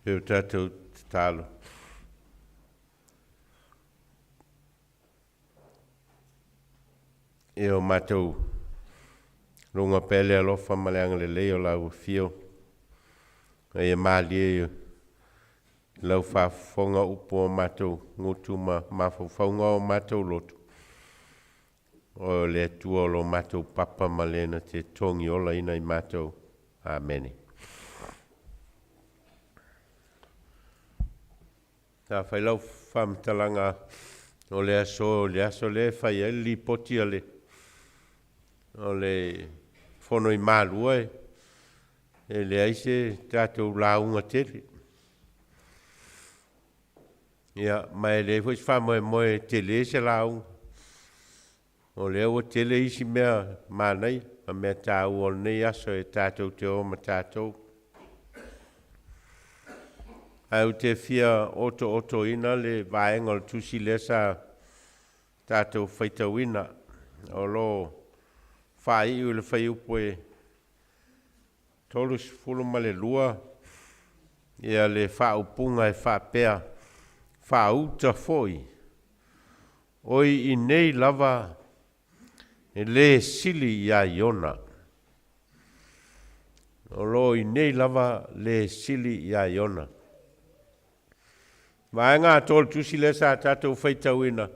E o tatou tatalo. E o matou luga pea le alofa ma le agalelei o lau afio. A ia malie i lau faafofoga upu o matou gutu ma mafaufauga o matou loto. O le Atua o lo matou papa ma le na te togi olaina i matou. Amene. Sa fai lau faamatalaga o le aso o le aso lea e fai ai le lipoti a le o le fono i Malua e leai se tatou lauga tele. Ia, ma e leai foi se faamoemoe e tele se lauga. O lea ua tele isi mea manaia ma mea taua o lenei aso e tatou te o ma tatou. Ae ou te fia otootoina le vaega o le tusi lea sa tatou faitauina. O lo o faaiu i le fuaiupu e 32 ia le faaupuga e faapea, Faauta foi, oi inei lava e le sili iā Iona. O lo o inei lava le sili iā Iona. Vaega atoa o le tusi lea sa tatou faitauina,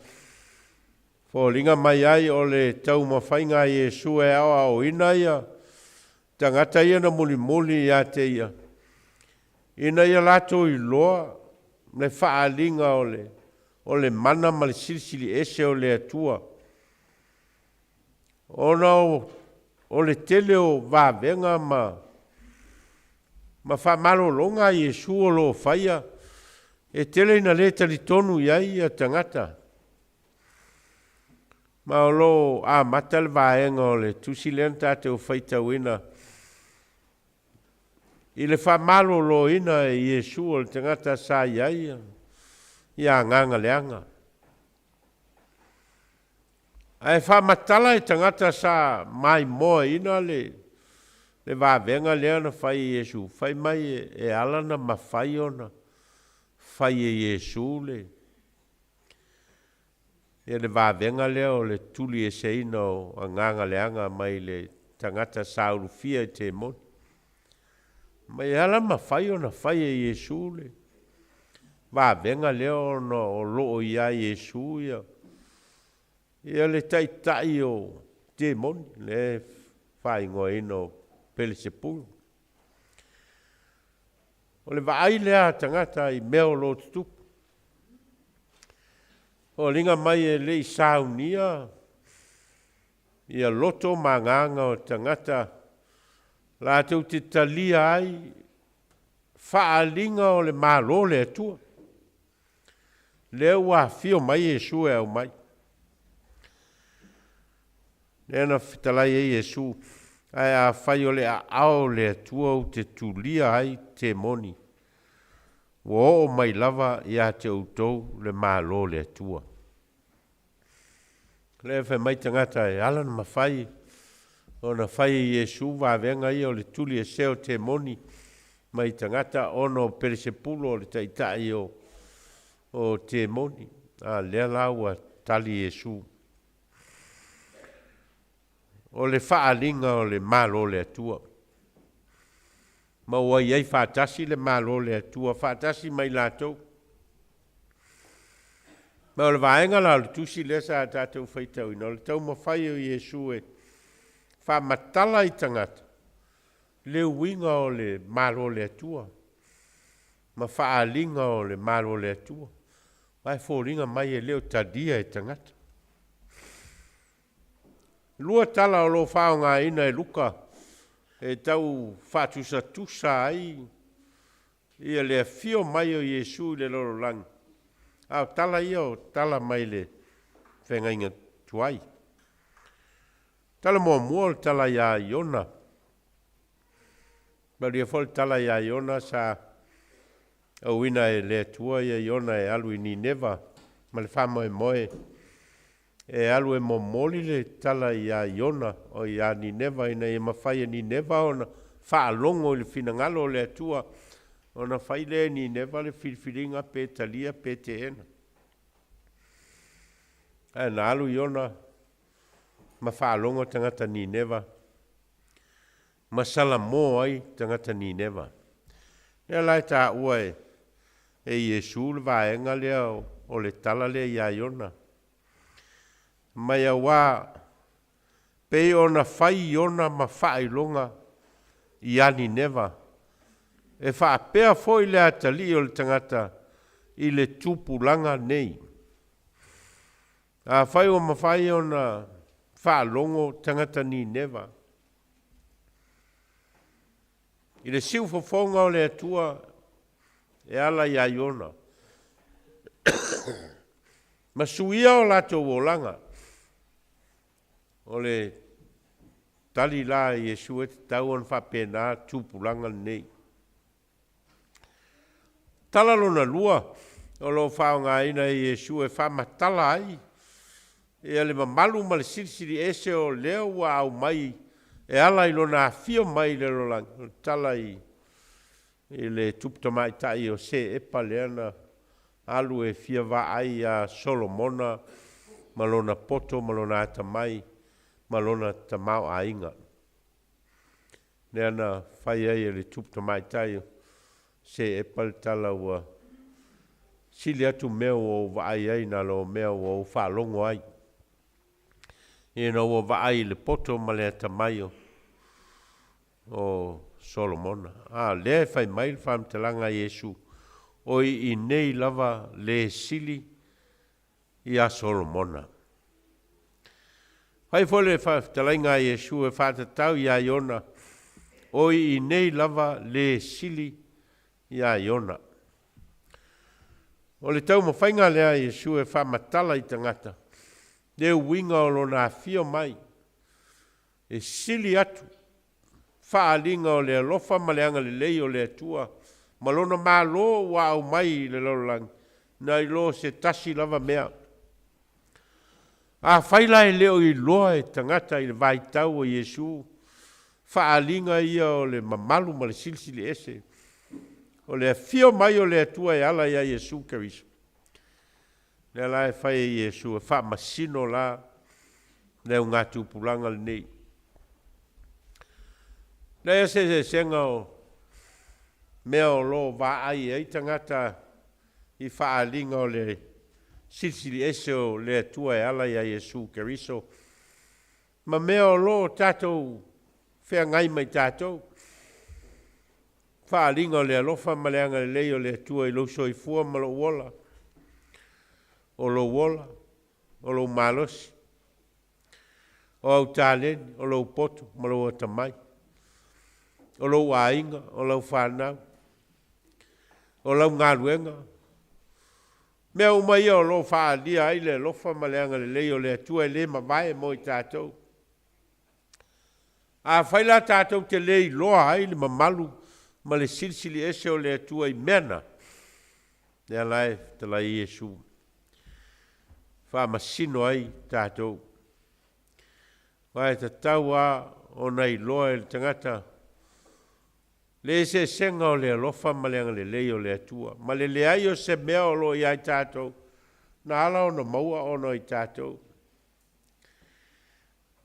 foliga mai ai o le taumafaiga a Iesu e aoaoina ia tagata ia na mulimuli ia te ia, ina ia latou iloa le faaaliga o le o le mana ma le silisili ese o le Atua, ona o le tele o vavega ma ma faamalologa a Iesu o lo o faia, e tele ina le talitonu i ai ia tagata. Ma o lo o amata le vaega o le tusi lea na tatou faitauina i le faamaloloina e Iesu o le tagata sa i ai ia agaga leaga. Ae faamatala e tagata sa maimoaina le le vavega lea na fai e Iesu, fai mai e ala ona mafai ona fai e Iesu le Ia le vavega lea o le tulieseina o agaga leaga mai le tagata sa ulufia i temoni. Ma e ala mafai ona fai e Iesu le vavega lea ona o lo o iā Iesu ia, ia le taitai o temoni, le faaigoaina o Pelesepulu. O le vaai lea a tagata i mea o lo o tutupu. Foliga mai e le i saunia ia loto ma agaga o tagata latou te talia ai faaaliga o le Malo o le Atua. Lea ua afio mai Iesu e aumai. Lea na fetalai ai Iesu, Ae afai o le aao o le Atua ou te tulia ai temoni, ua oo mai lava ia te outou le Malo o le Atua. Lea fai mai tagata e ala na mafai ona fai e Iesu vavega ia o le tuli ese o temoni mai tagata ona o Pelesepulu o le taitai o o temoni. A lea la ua tali Iesu. O le faaaliga o le Malo o le Atua. Ma ua i ai faatasi le Malo o le Atua faatasi ma i latou. Ma o le vaega la o le tusi lea sa tatou faitauina, o le taumafai o Iesu e faamatala i tagata le uiga o le Malo o le Atua ma faaaliga o le Malo o le Atua. Aua e foliga mai e le o talia e tagata. 2 tala o lo o faaaogaina e Luka e tau faatusatusa ai ia le afio mai o Iesu i le lalolagi, a o tala ia o tala mai le feagaiga tuai. Tala muamua o le tala iā Iona. Malie foi le tala iā Iona sa auina e le Atua ia Iona e alu i Nineva ma le faamoemoe e alu e momoli le tala iā Iona o iā Nineva ina ia mafai e Nineva ona faalogo i le finagalo o le Atua ona fai lea e Nineva le filifiliga pe talia pe teena. Ae na alu Iona ma faalogo tagata Nineva ma salamo ai tagata Nineva. Lea la e taua e e Iesu le vaega lea o le tala lea iā Iona. Mai auā pei ona fai Iona ma faailoga iā Nineva, e faapea foi le atalii o le tagata i le tupulaga nei. Afai ua mafai ona faalogo tagata Nineva i le siufofoga o le Atua e ala iā Iona, ma suia o latou olaga, o le tali la a Iesu e tatau ona faapena tupulaga lenei. Tala lona lua o lo o faaaogaina e Iesu e faamatala ai ia le mamalu ma le silisili ese o lea ua aumai e ala i lona afio mai i le lalolagi, o le tala i i le tupu tamaitai o Seepa lea na alu e fia vaai iā Solomona ma lona poto ma lona atamai ma lona tamaoaiga. Lea na fai ai e le tupu tamaitai o Seepa le tala ua sili atu mea ua ou vaai ai na lo mea ua ou faalogo ai, ina ua vaai i le poto ma le atamai o o Solomona. A lea e fai mai le faamatalaga a Iesu, O i inei lava le sili iā Solomona. Fai foi le fetalaiga a Iesu e faatatau iā Iona, O i inei lava le sili iā Iona. O le taumafaiga lea a Iesu e faamatala i tagata le uiga o lona afio mai e sili atu faaaliga o le alofa ma le agalelei o le Atua ma Lona Malo ua aumai i le lalolagi, nai lo se tasi lava mea. Afai la e le o iloa e tagata i le vaitau o Iesu faaaliga ia o le mamalu ma le silisili ese o le afio mai o le Atua e ala iā Iesu Keriso, Lea la e fai e Iesu e faamasino la le augatupulaga lenei. Leai se eseesega o mea o lo o vaai ai tagata i faaaliga o le silisili ese o le Atua e ala iā Iesu Keriso ma mea o lo o tatou feagai ma i tatou. Faaaliga o le alofa ma le agalelei o le Atua i lou soifua ma lou ola, o lou ola, o lou malosi, o au taleni, o lou poto ma lou atamai, o lou aiga, o lau fanau, o lau galuega, mea uma ia o lo o faaalia ai le alofa ma le agalelei o le Atua e le mavae mo i tatou. Afai la tatou te le iloa ai le mamalu ma le silisili ese o le Atua i mea na, lea la e fetalai Iesu, faamasino ai tatou. Aua e tatau lava ona iloa e le tagata le eseesega o le alofa ma le agalelei o le Atua, ma le leai o se mea o lo o ia i tatou na ala ona maua ona o i tatou.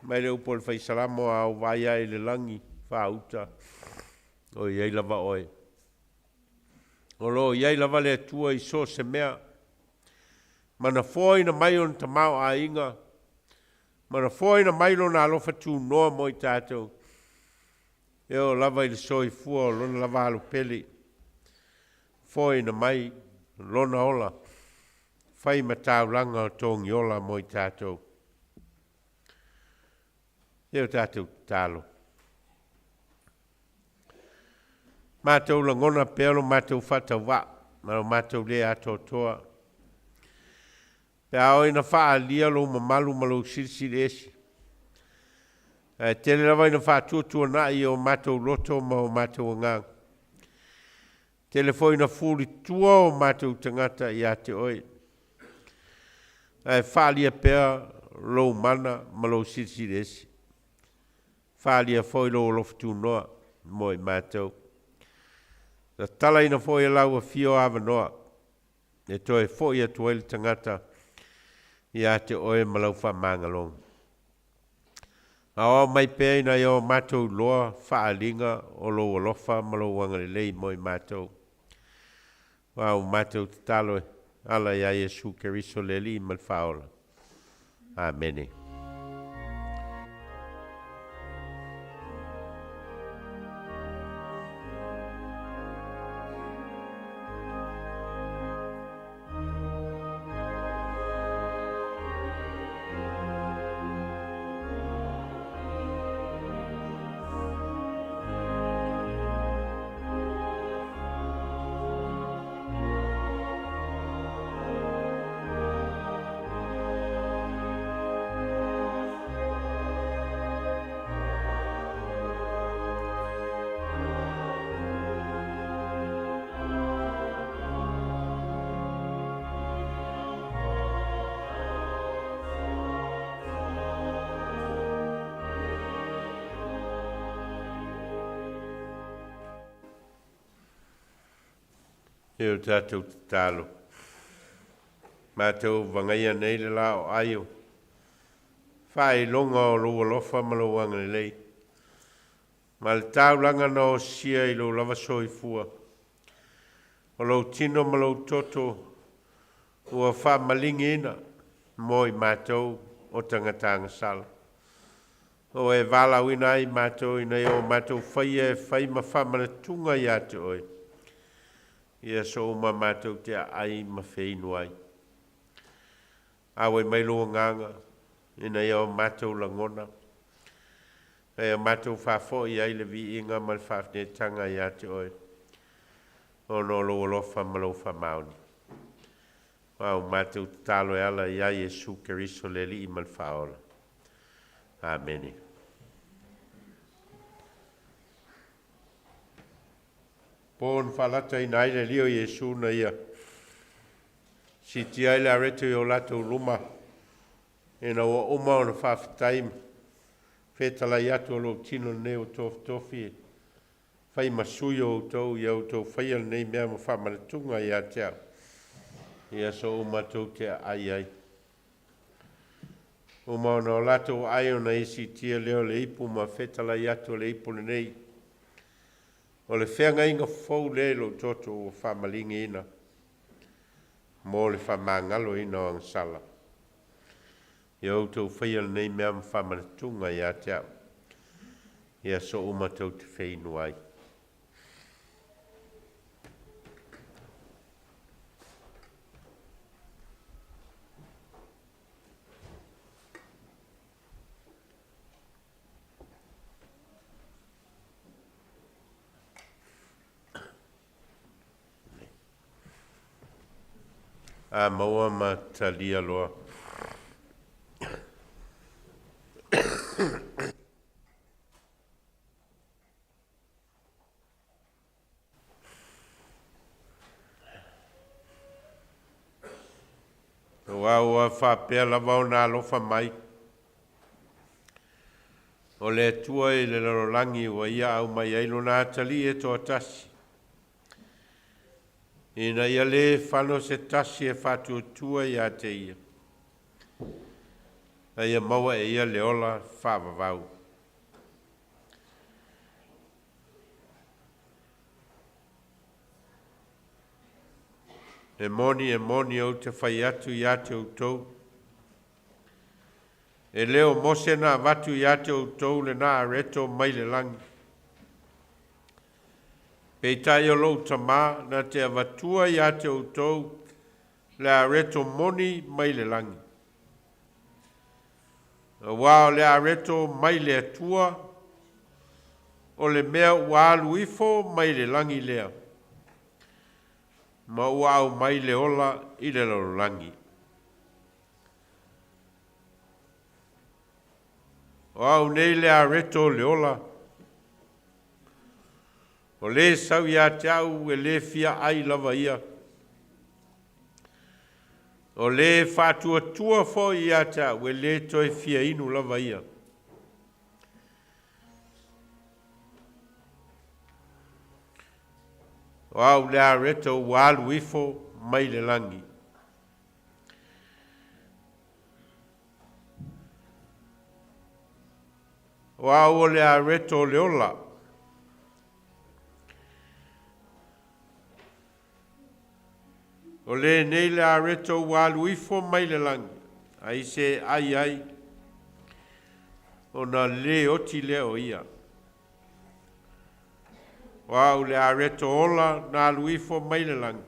Mai le upu a le Fai Salamo, A ou vaai ae i le lagi faauta, o i ai lava oe. O lo o i ai lava le Atua i so o se mea, ma na foaina mai ona tamaoaiga, ma na foaina mai lona alofa tunoa mo i tatou, e oo lava i le soifua o lona lava alo pele, foaina mai lona ola, fai ma taulaga o togiola mo i tatou. E o tatou tatalo. Matou lagona pea lo matou faatauvaa ma lo matou le atoatoa. Pe a oo ina faaalia lou mamalu ma lou silisili ese, ae tele lava ina faatuatuanai i o matou loto ma o matou agaga. Tele foi ina fulitua o matou tagata ia te oe, ae faaalia pea lou mana ma lou silisili ese. Faaalia foi lou alofa tunoa mo i matou. Tatalaina foi e lau afio avanoa e toe foi atu ai le tagata ia te oe ma lau faamagaloga. Aoao mai pea ina ia o matou iloa faaaliga o lou alofa ma lou agalelei mo i matou. Aua ua matou tatalo e ala ia Iesu Keriso le Alii ma le Faaola. Amene. E o tatou tatalo. Matou vagaia nei le la o ai o faailoga o lou alofa ma lou agalelei, ma le taulaga na osia i lou lava soifua, o lou tino ma lou toto ua faamaligiina mo i matou o tagata agasala. O e valaauina ai matou ina ia o matou faia e fai ma faamanatuga ia te oe, i aso uma matou te aai ma feinu ai. Auai mai lou agaga ina ia o matou lagona, ina ia matou faafoi ai le viiga ma le faafenetaga ia te oe, ona o lou alofa ma lou faamaoni. Aua ua matou tatalo e ala ia Iesu Keriso le Alii ma le Faaola. Amene. Po na faalataina ai le alii o Iesu na ia siitia ai le areto i o latou luma, ina ua uma ona faafetai ma fetalai atu o lou tino lenei ua tofitofi e fai ma sui o outou, ia outou faia lenei mea ma faamanatuga ia te au, i aso uma tou te aai ai. Uma ona o latou aai ona ia siitia lea o le ipu ma fetalai atu o le ipu lenei, o le feagaiga fou lea i lou toto ua faamaligiina mo le faamagaloina o agasala. Ia outou faia lenei mea ma faamanatuga ia te au, i aso uma tou te feinu ai. A maua ma talia loa. Aua ua faapea lava ona alofa mai. O le Atua i le lalolagi ua Ia aumai ai Lona atalii e toatasi, ina ia lē fano se tasi e faatuatua iā te Ia, a ia maua e ia le ola faavavau. E moni, e moni, ou te fai atu iā te outou, E le o Mose na avatu iā te outou lena areto mai le lagi. Peitai o lou Tama na te avatua iā te outou le areto moni mai le lagi. Auā o le areto mai le Atua, o le mea ua alu ifo mai le lagi lea, ma ua aumai le ola i le lalolagi. O au nei le areto o le ola, o lē sau iā te au e lē fia ai lava ia, o lē faatuatua foi iā te au e lē toe fia inu lava ia. O au le areto ua alu ifo mai le lagi. O au o le areto o le ola. O lenei le areto ua alu ifo mai le lagi, ai se ai ai, ona lē oti lea o ia. O au le areto ola na alu ifo mai le lagi.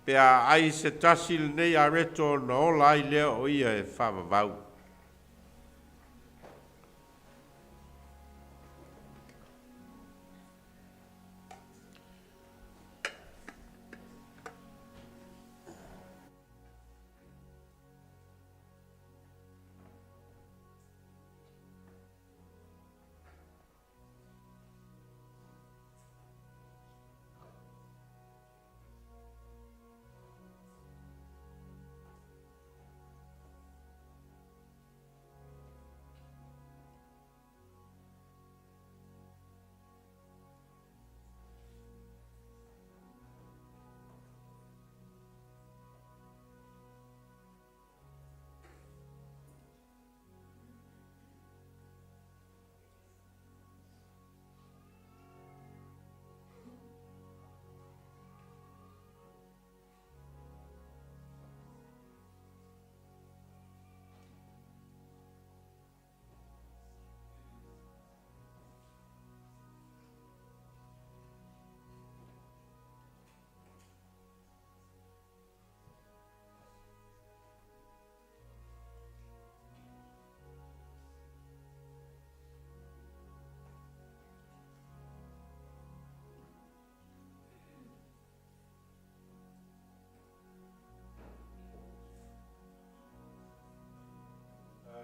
Pe a ai se tasi lenei areto ona ola ai lea o ia e faavavau.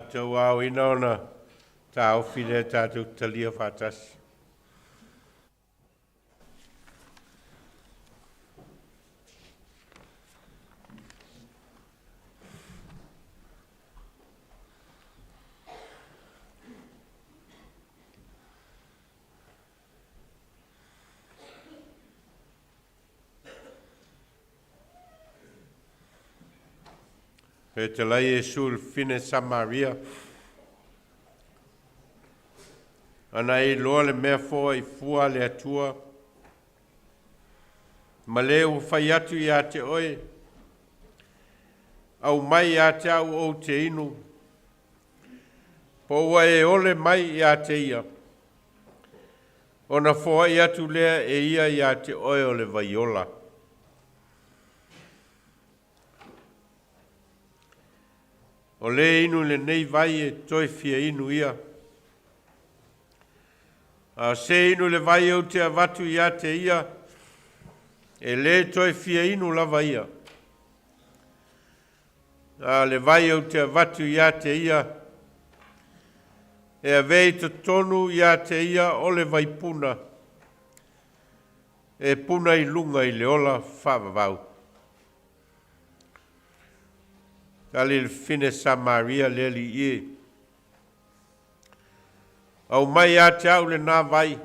Tatou aoina ona taofi lea tatou talia faatasi. Fetalai Iesu le fine Samaria. Ana e iloa le mea foa i fua a le Atua, ma le ua fai atu iā te oe, Aumai iā te au ou te inu, po ua e ole mai iā te ia, ona foai atu lea e ia iā te oe o le vai ola. O lē inu i lenei vai e toe fia inu ia. A o se inu i le vai ou te avatu iā te ia, e lē toe fia inu lava ia. A o le vai ou te avatu iā te ia, e avea i totonu iā te ia o le vaipuna, e puna i luga i le ola faavavau. Tali le fine Samaria le alii e. Aumai ia te au lenā vai,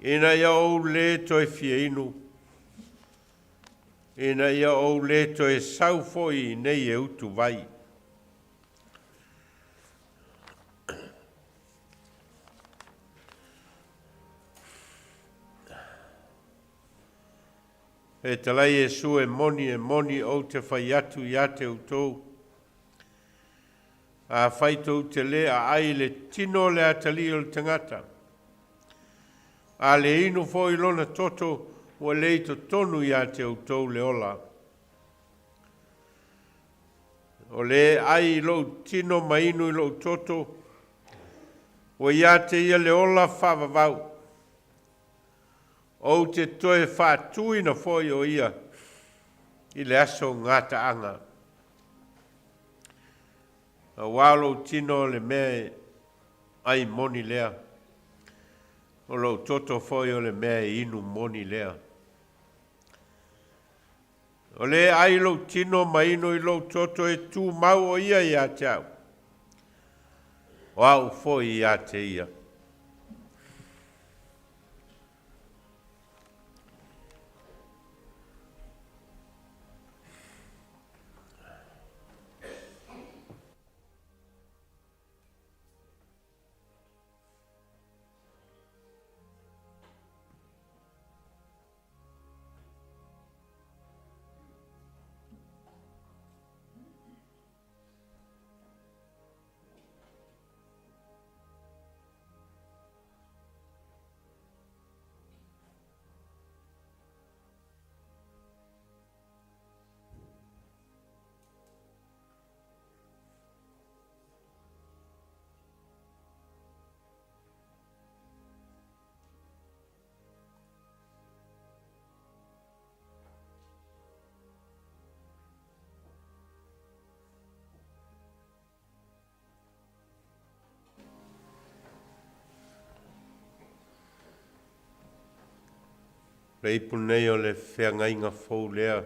ina ia ou lē toe fia inu, ina ia ou lē toe sau foi i inei e utu vai. E talai Iesu e moni, e moni ou te fai atu ia te outou, Afai tou te lē aai i le tino o le atalii o le tagata, a le inu foi i lona toto, ua le i totonu ia te outou le ola. O le ai i lou tino ma inu i lou toto, ua ia te ia le ola faavavau. Ou te toe faatuina foi o ia i le aso gataaga. Aua o lou tino o le mea e ai moni lea, o lou toto foi o le mea e inu moni lea. O le ai lou tino ma inu i lou toto e tumau o ia ia te au, o au foi ia te ia. Le ipu nei o le feagaiga fou lea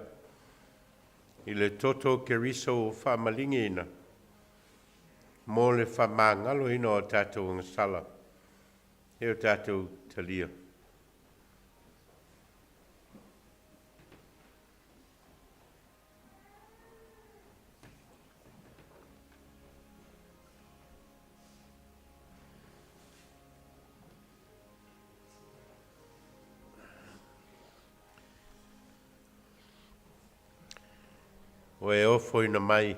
i le toto o Keriso ua faamaligiina mo le faamagaloina o a tatou agasala e o tatou talia. Ua e ofoina mai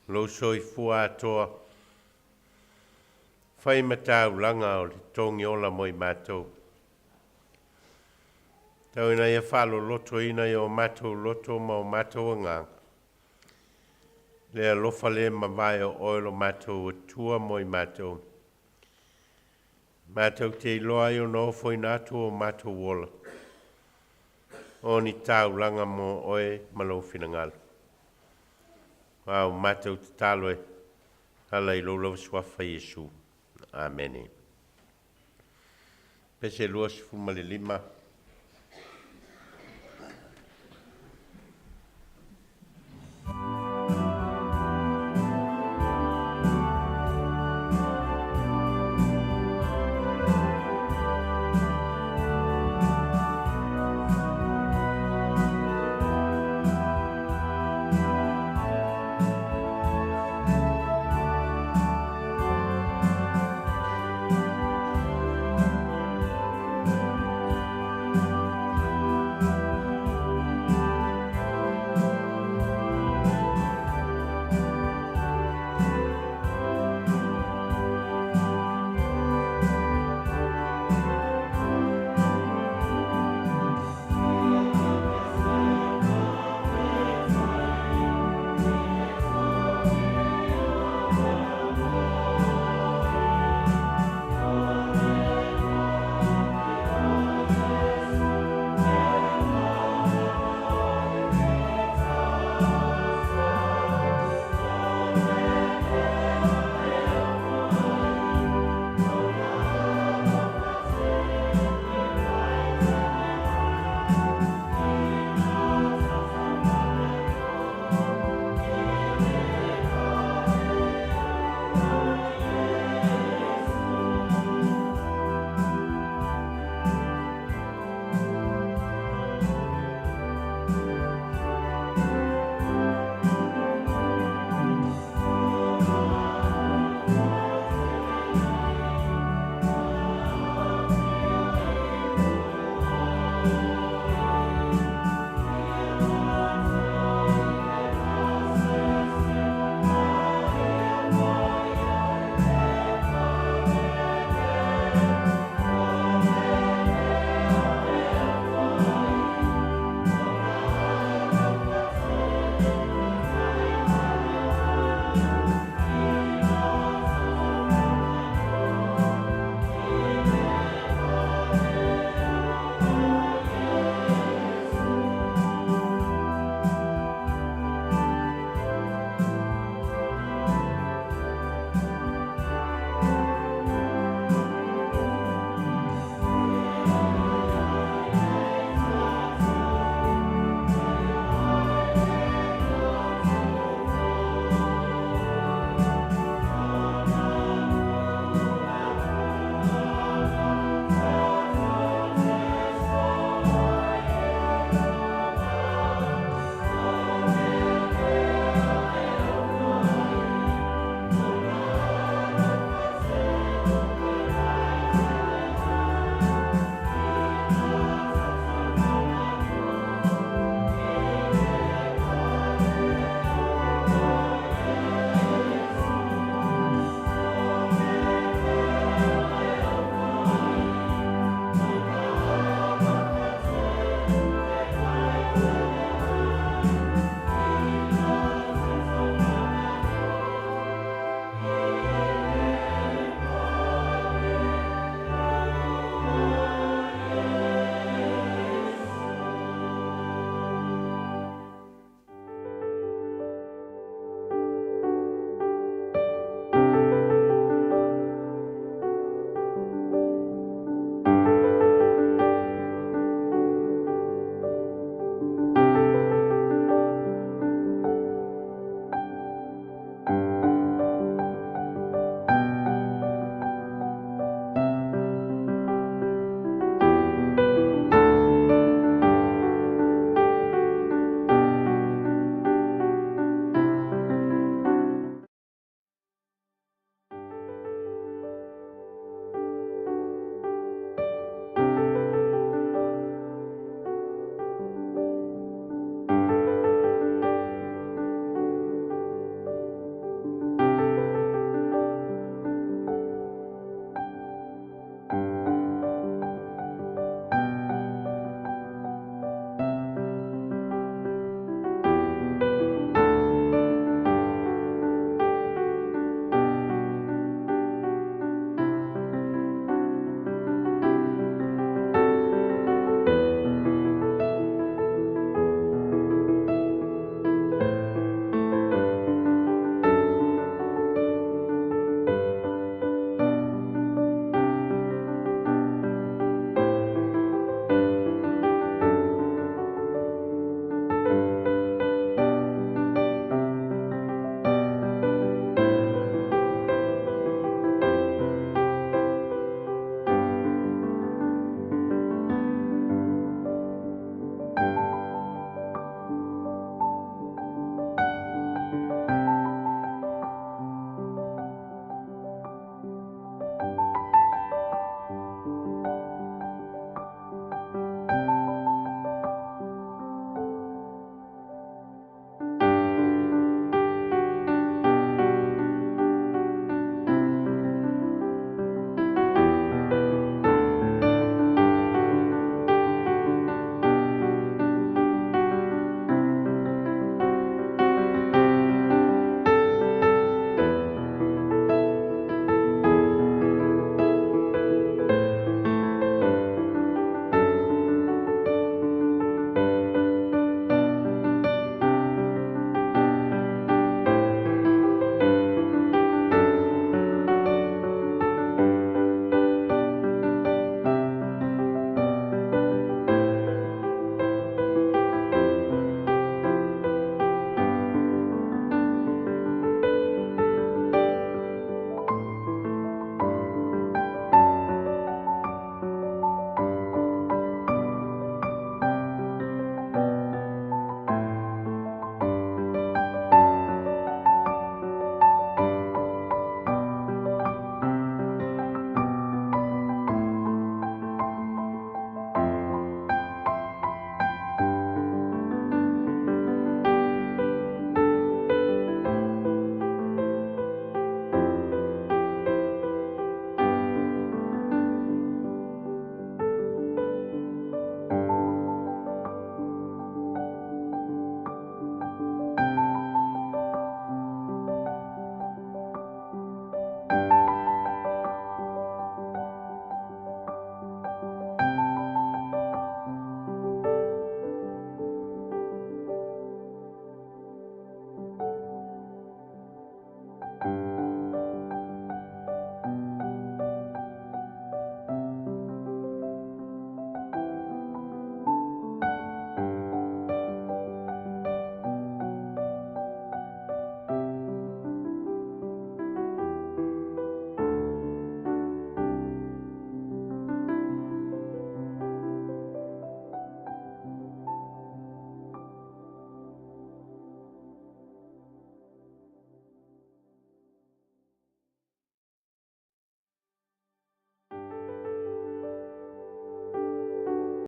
lou soifua atoa, fai ma taulaga o le togi ola mo i matou. Tau ina ia faalolotoina i o matou loto ma o matou agaga, le alofa le mavae o oe lo matou Atua mo i matou. Matou te iloa ai ona ofoina atu o matou ola, o ni taulaga mo oe ma lou finagalo. A o matou tatalo e ala i lou lava suafa Iesu. Amene. Pese 25.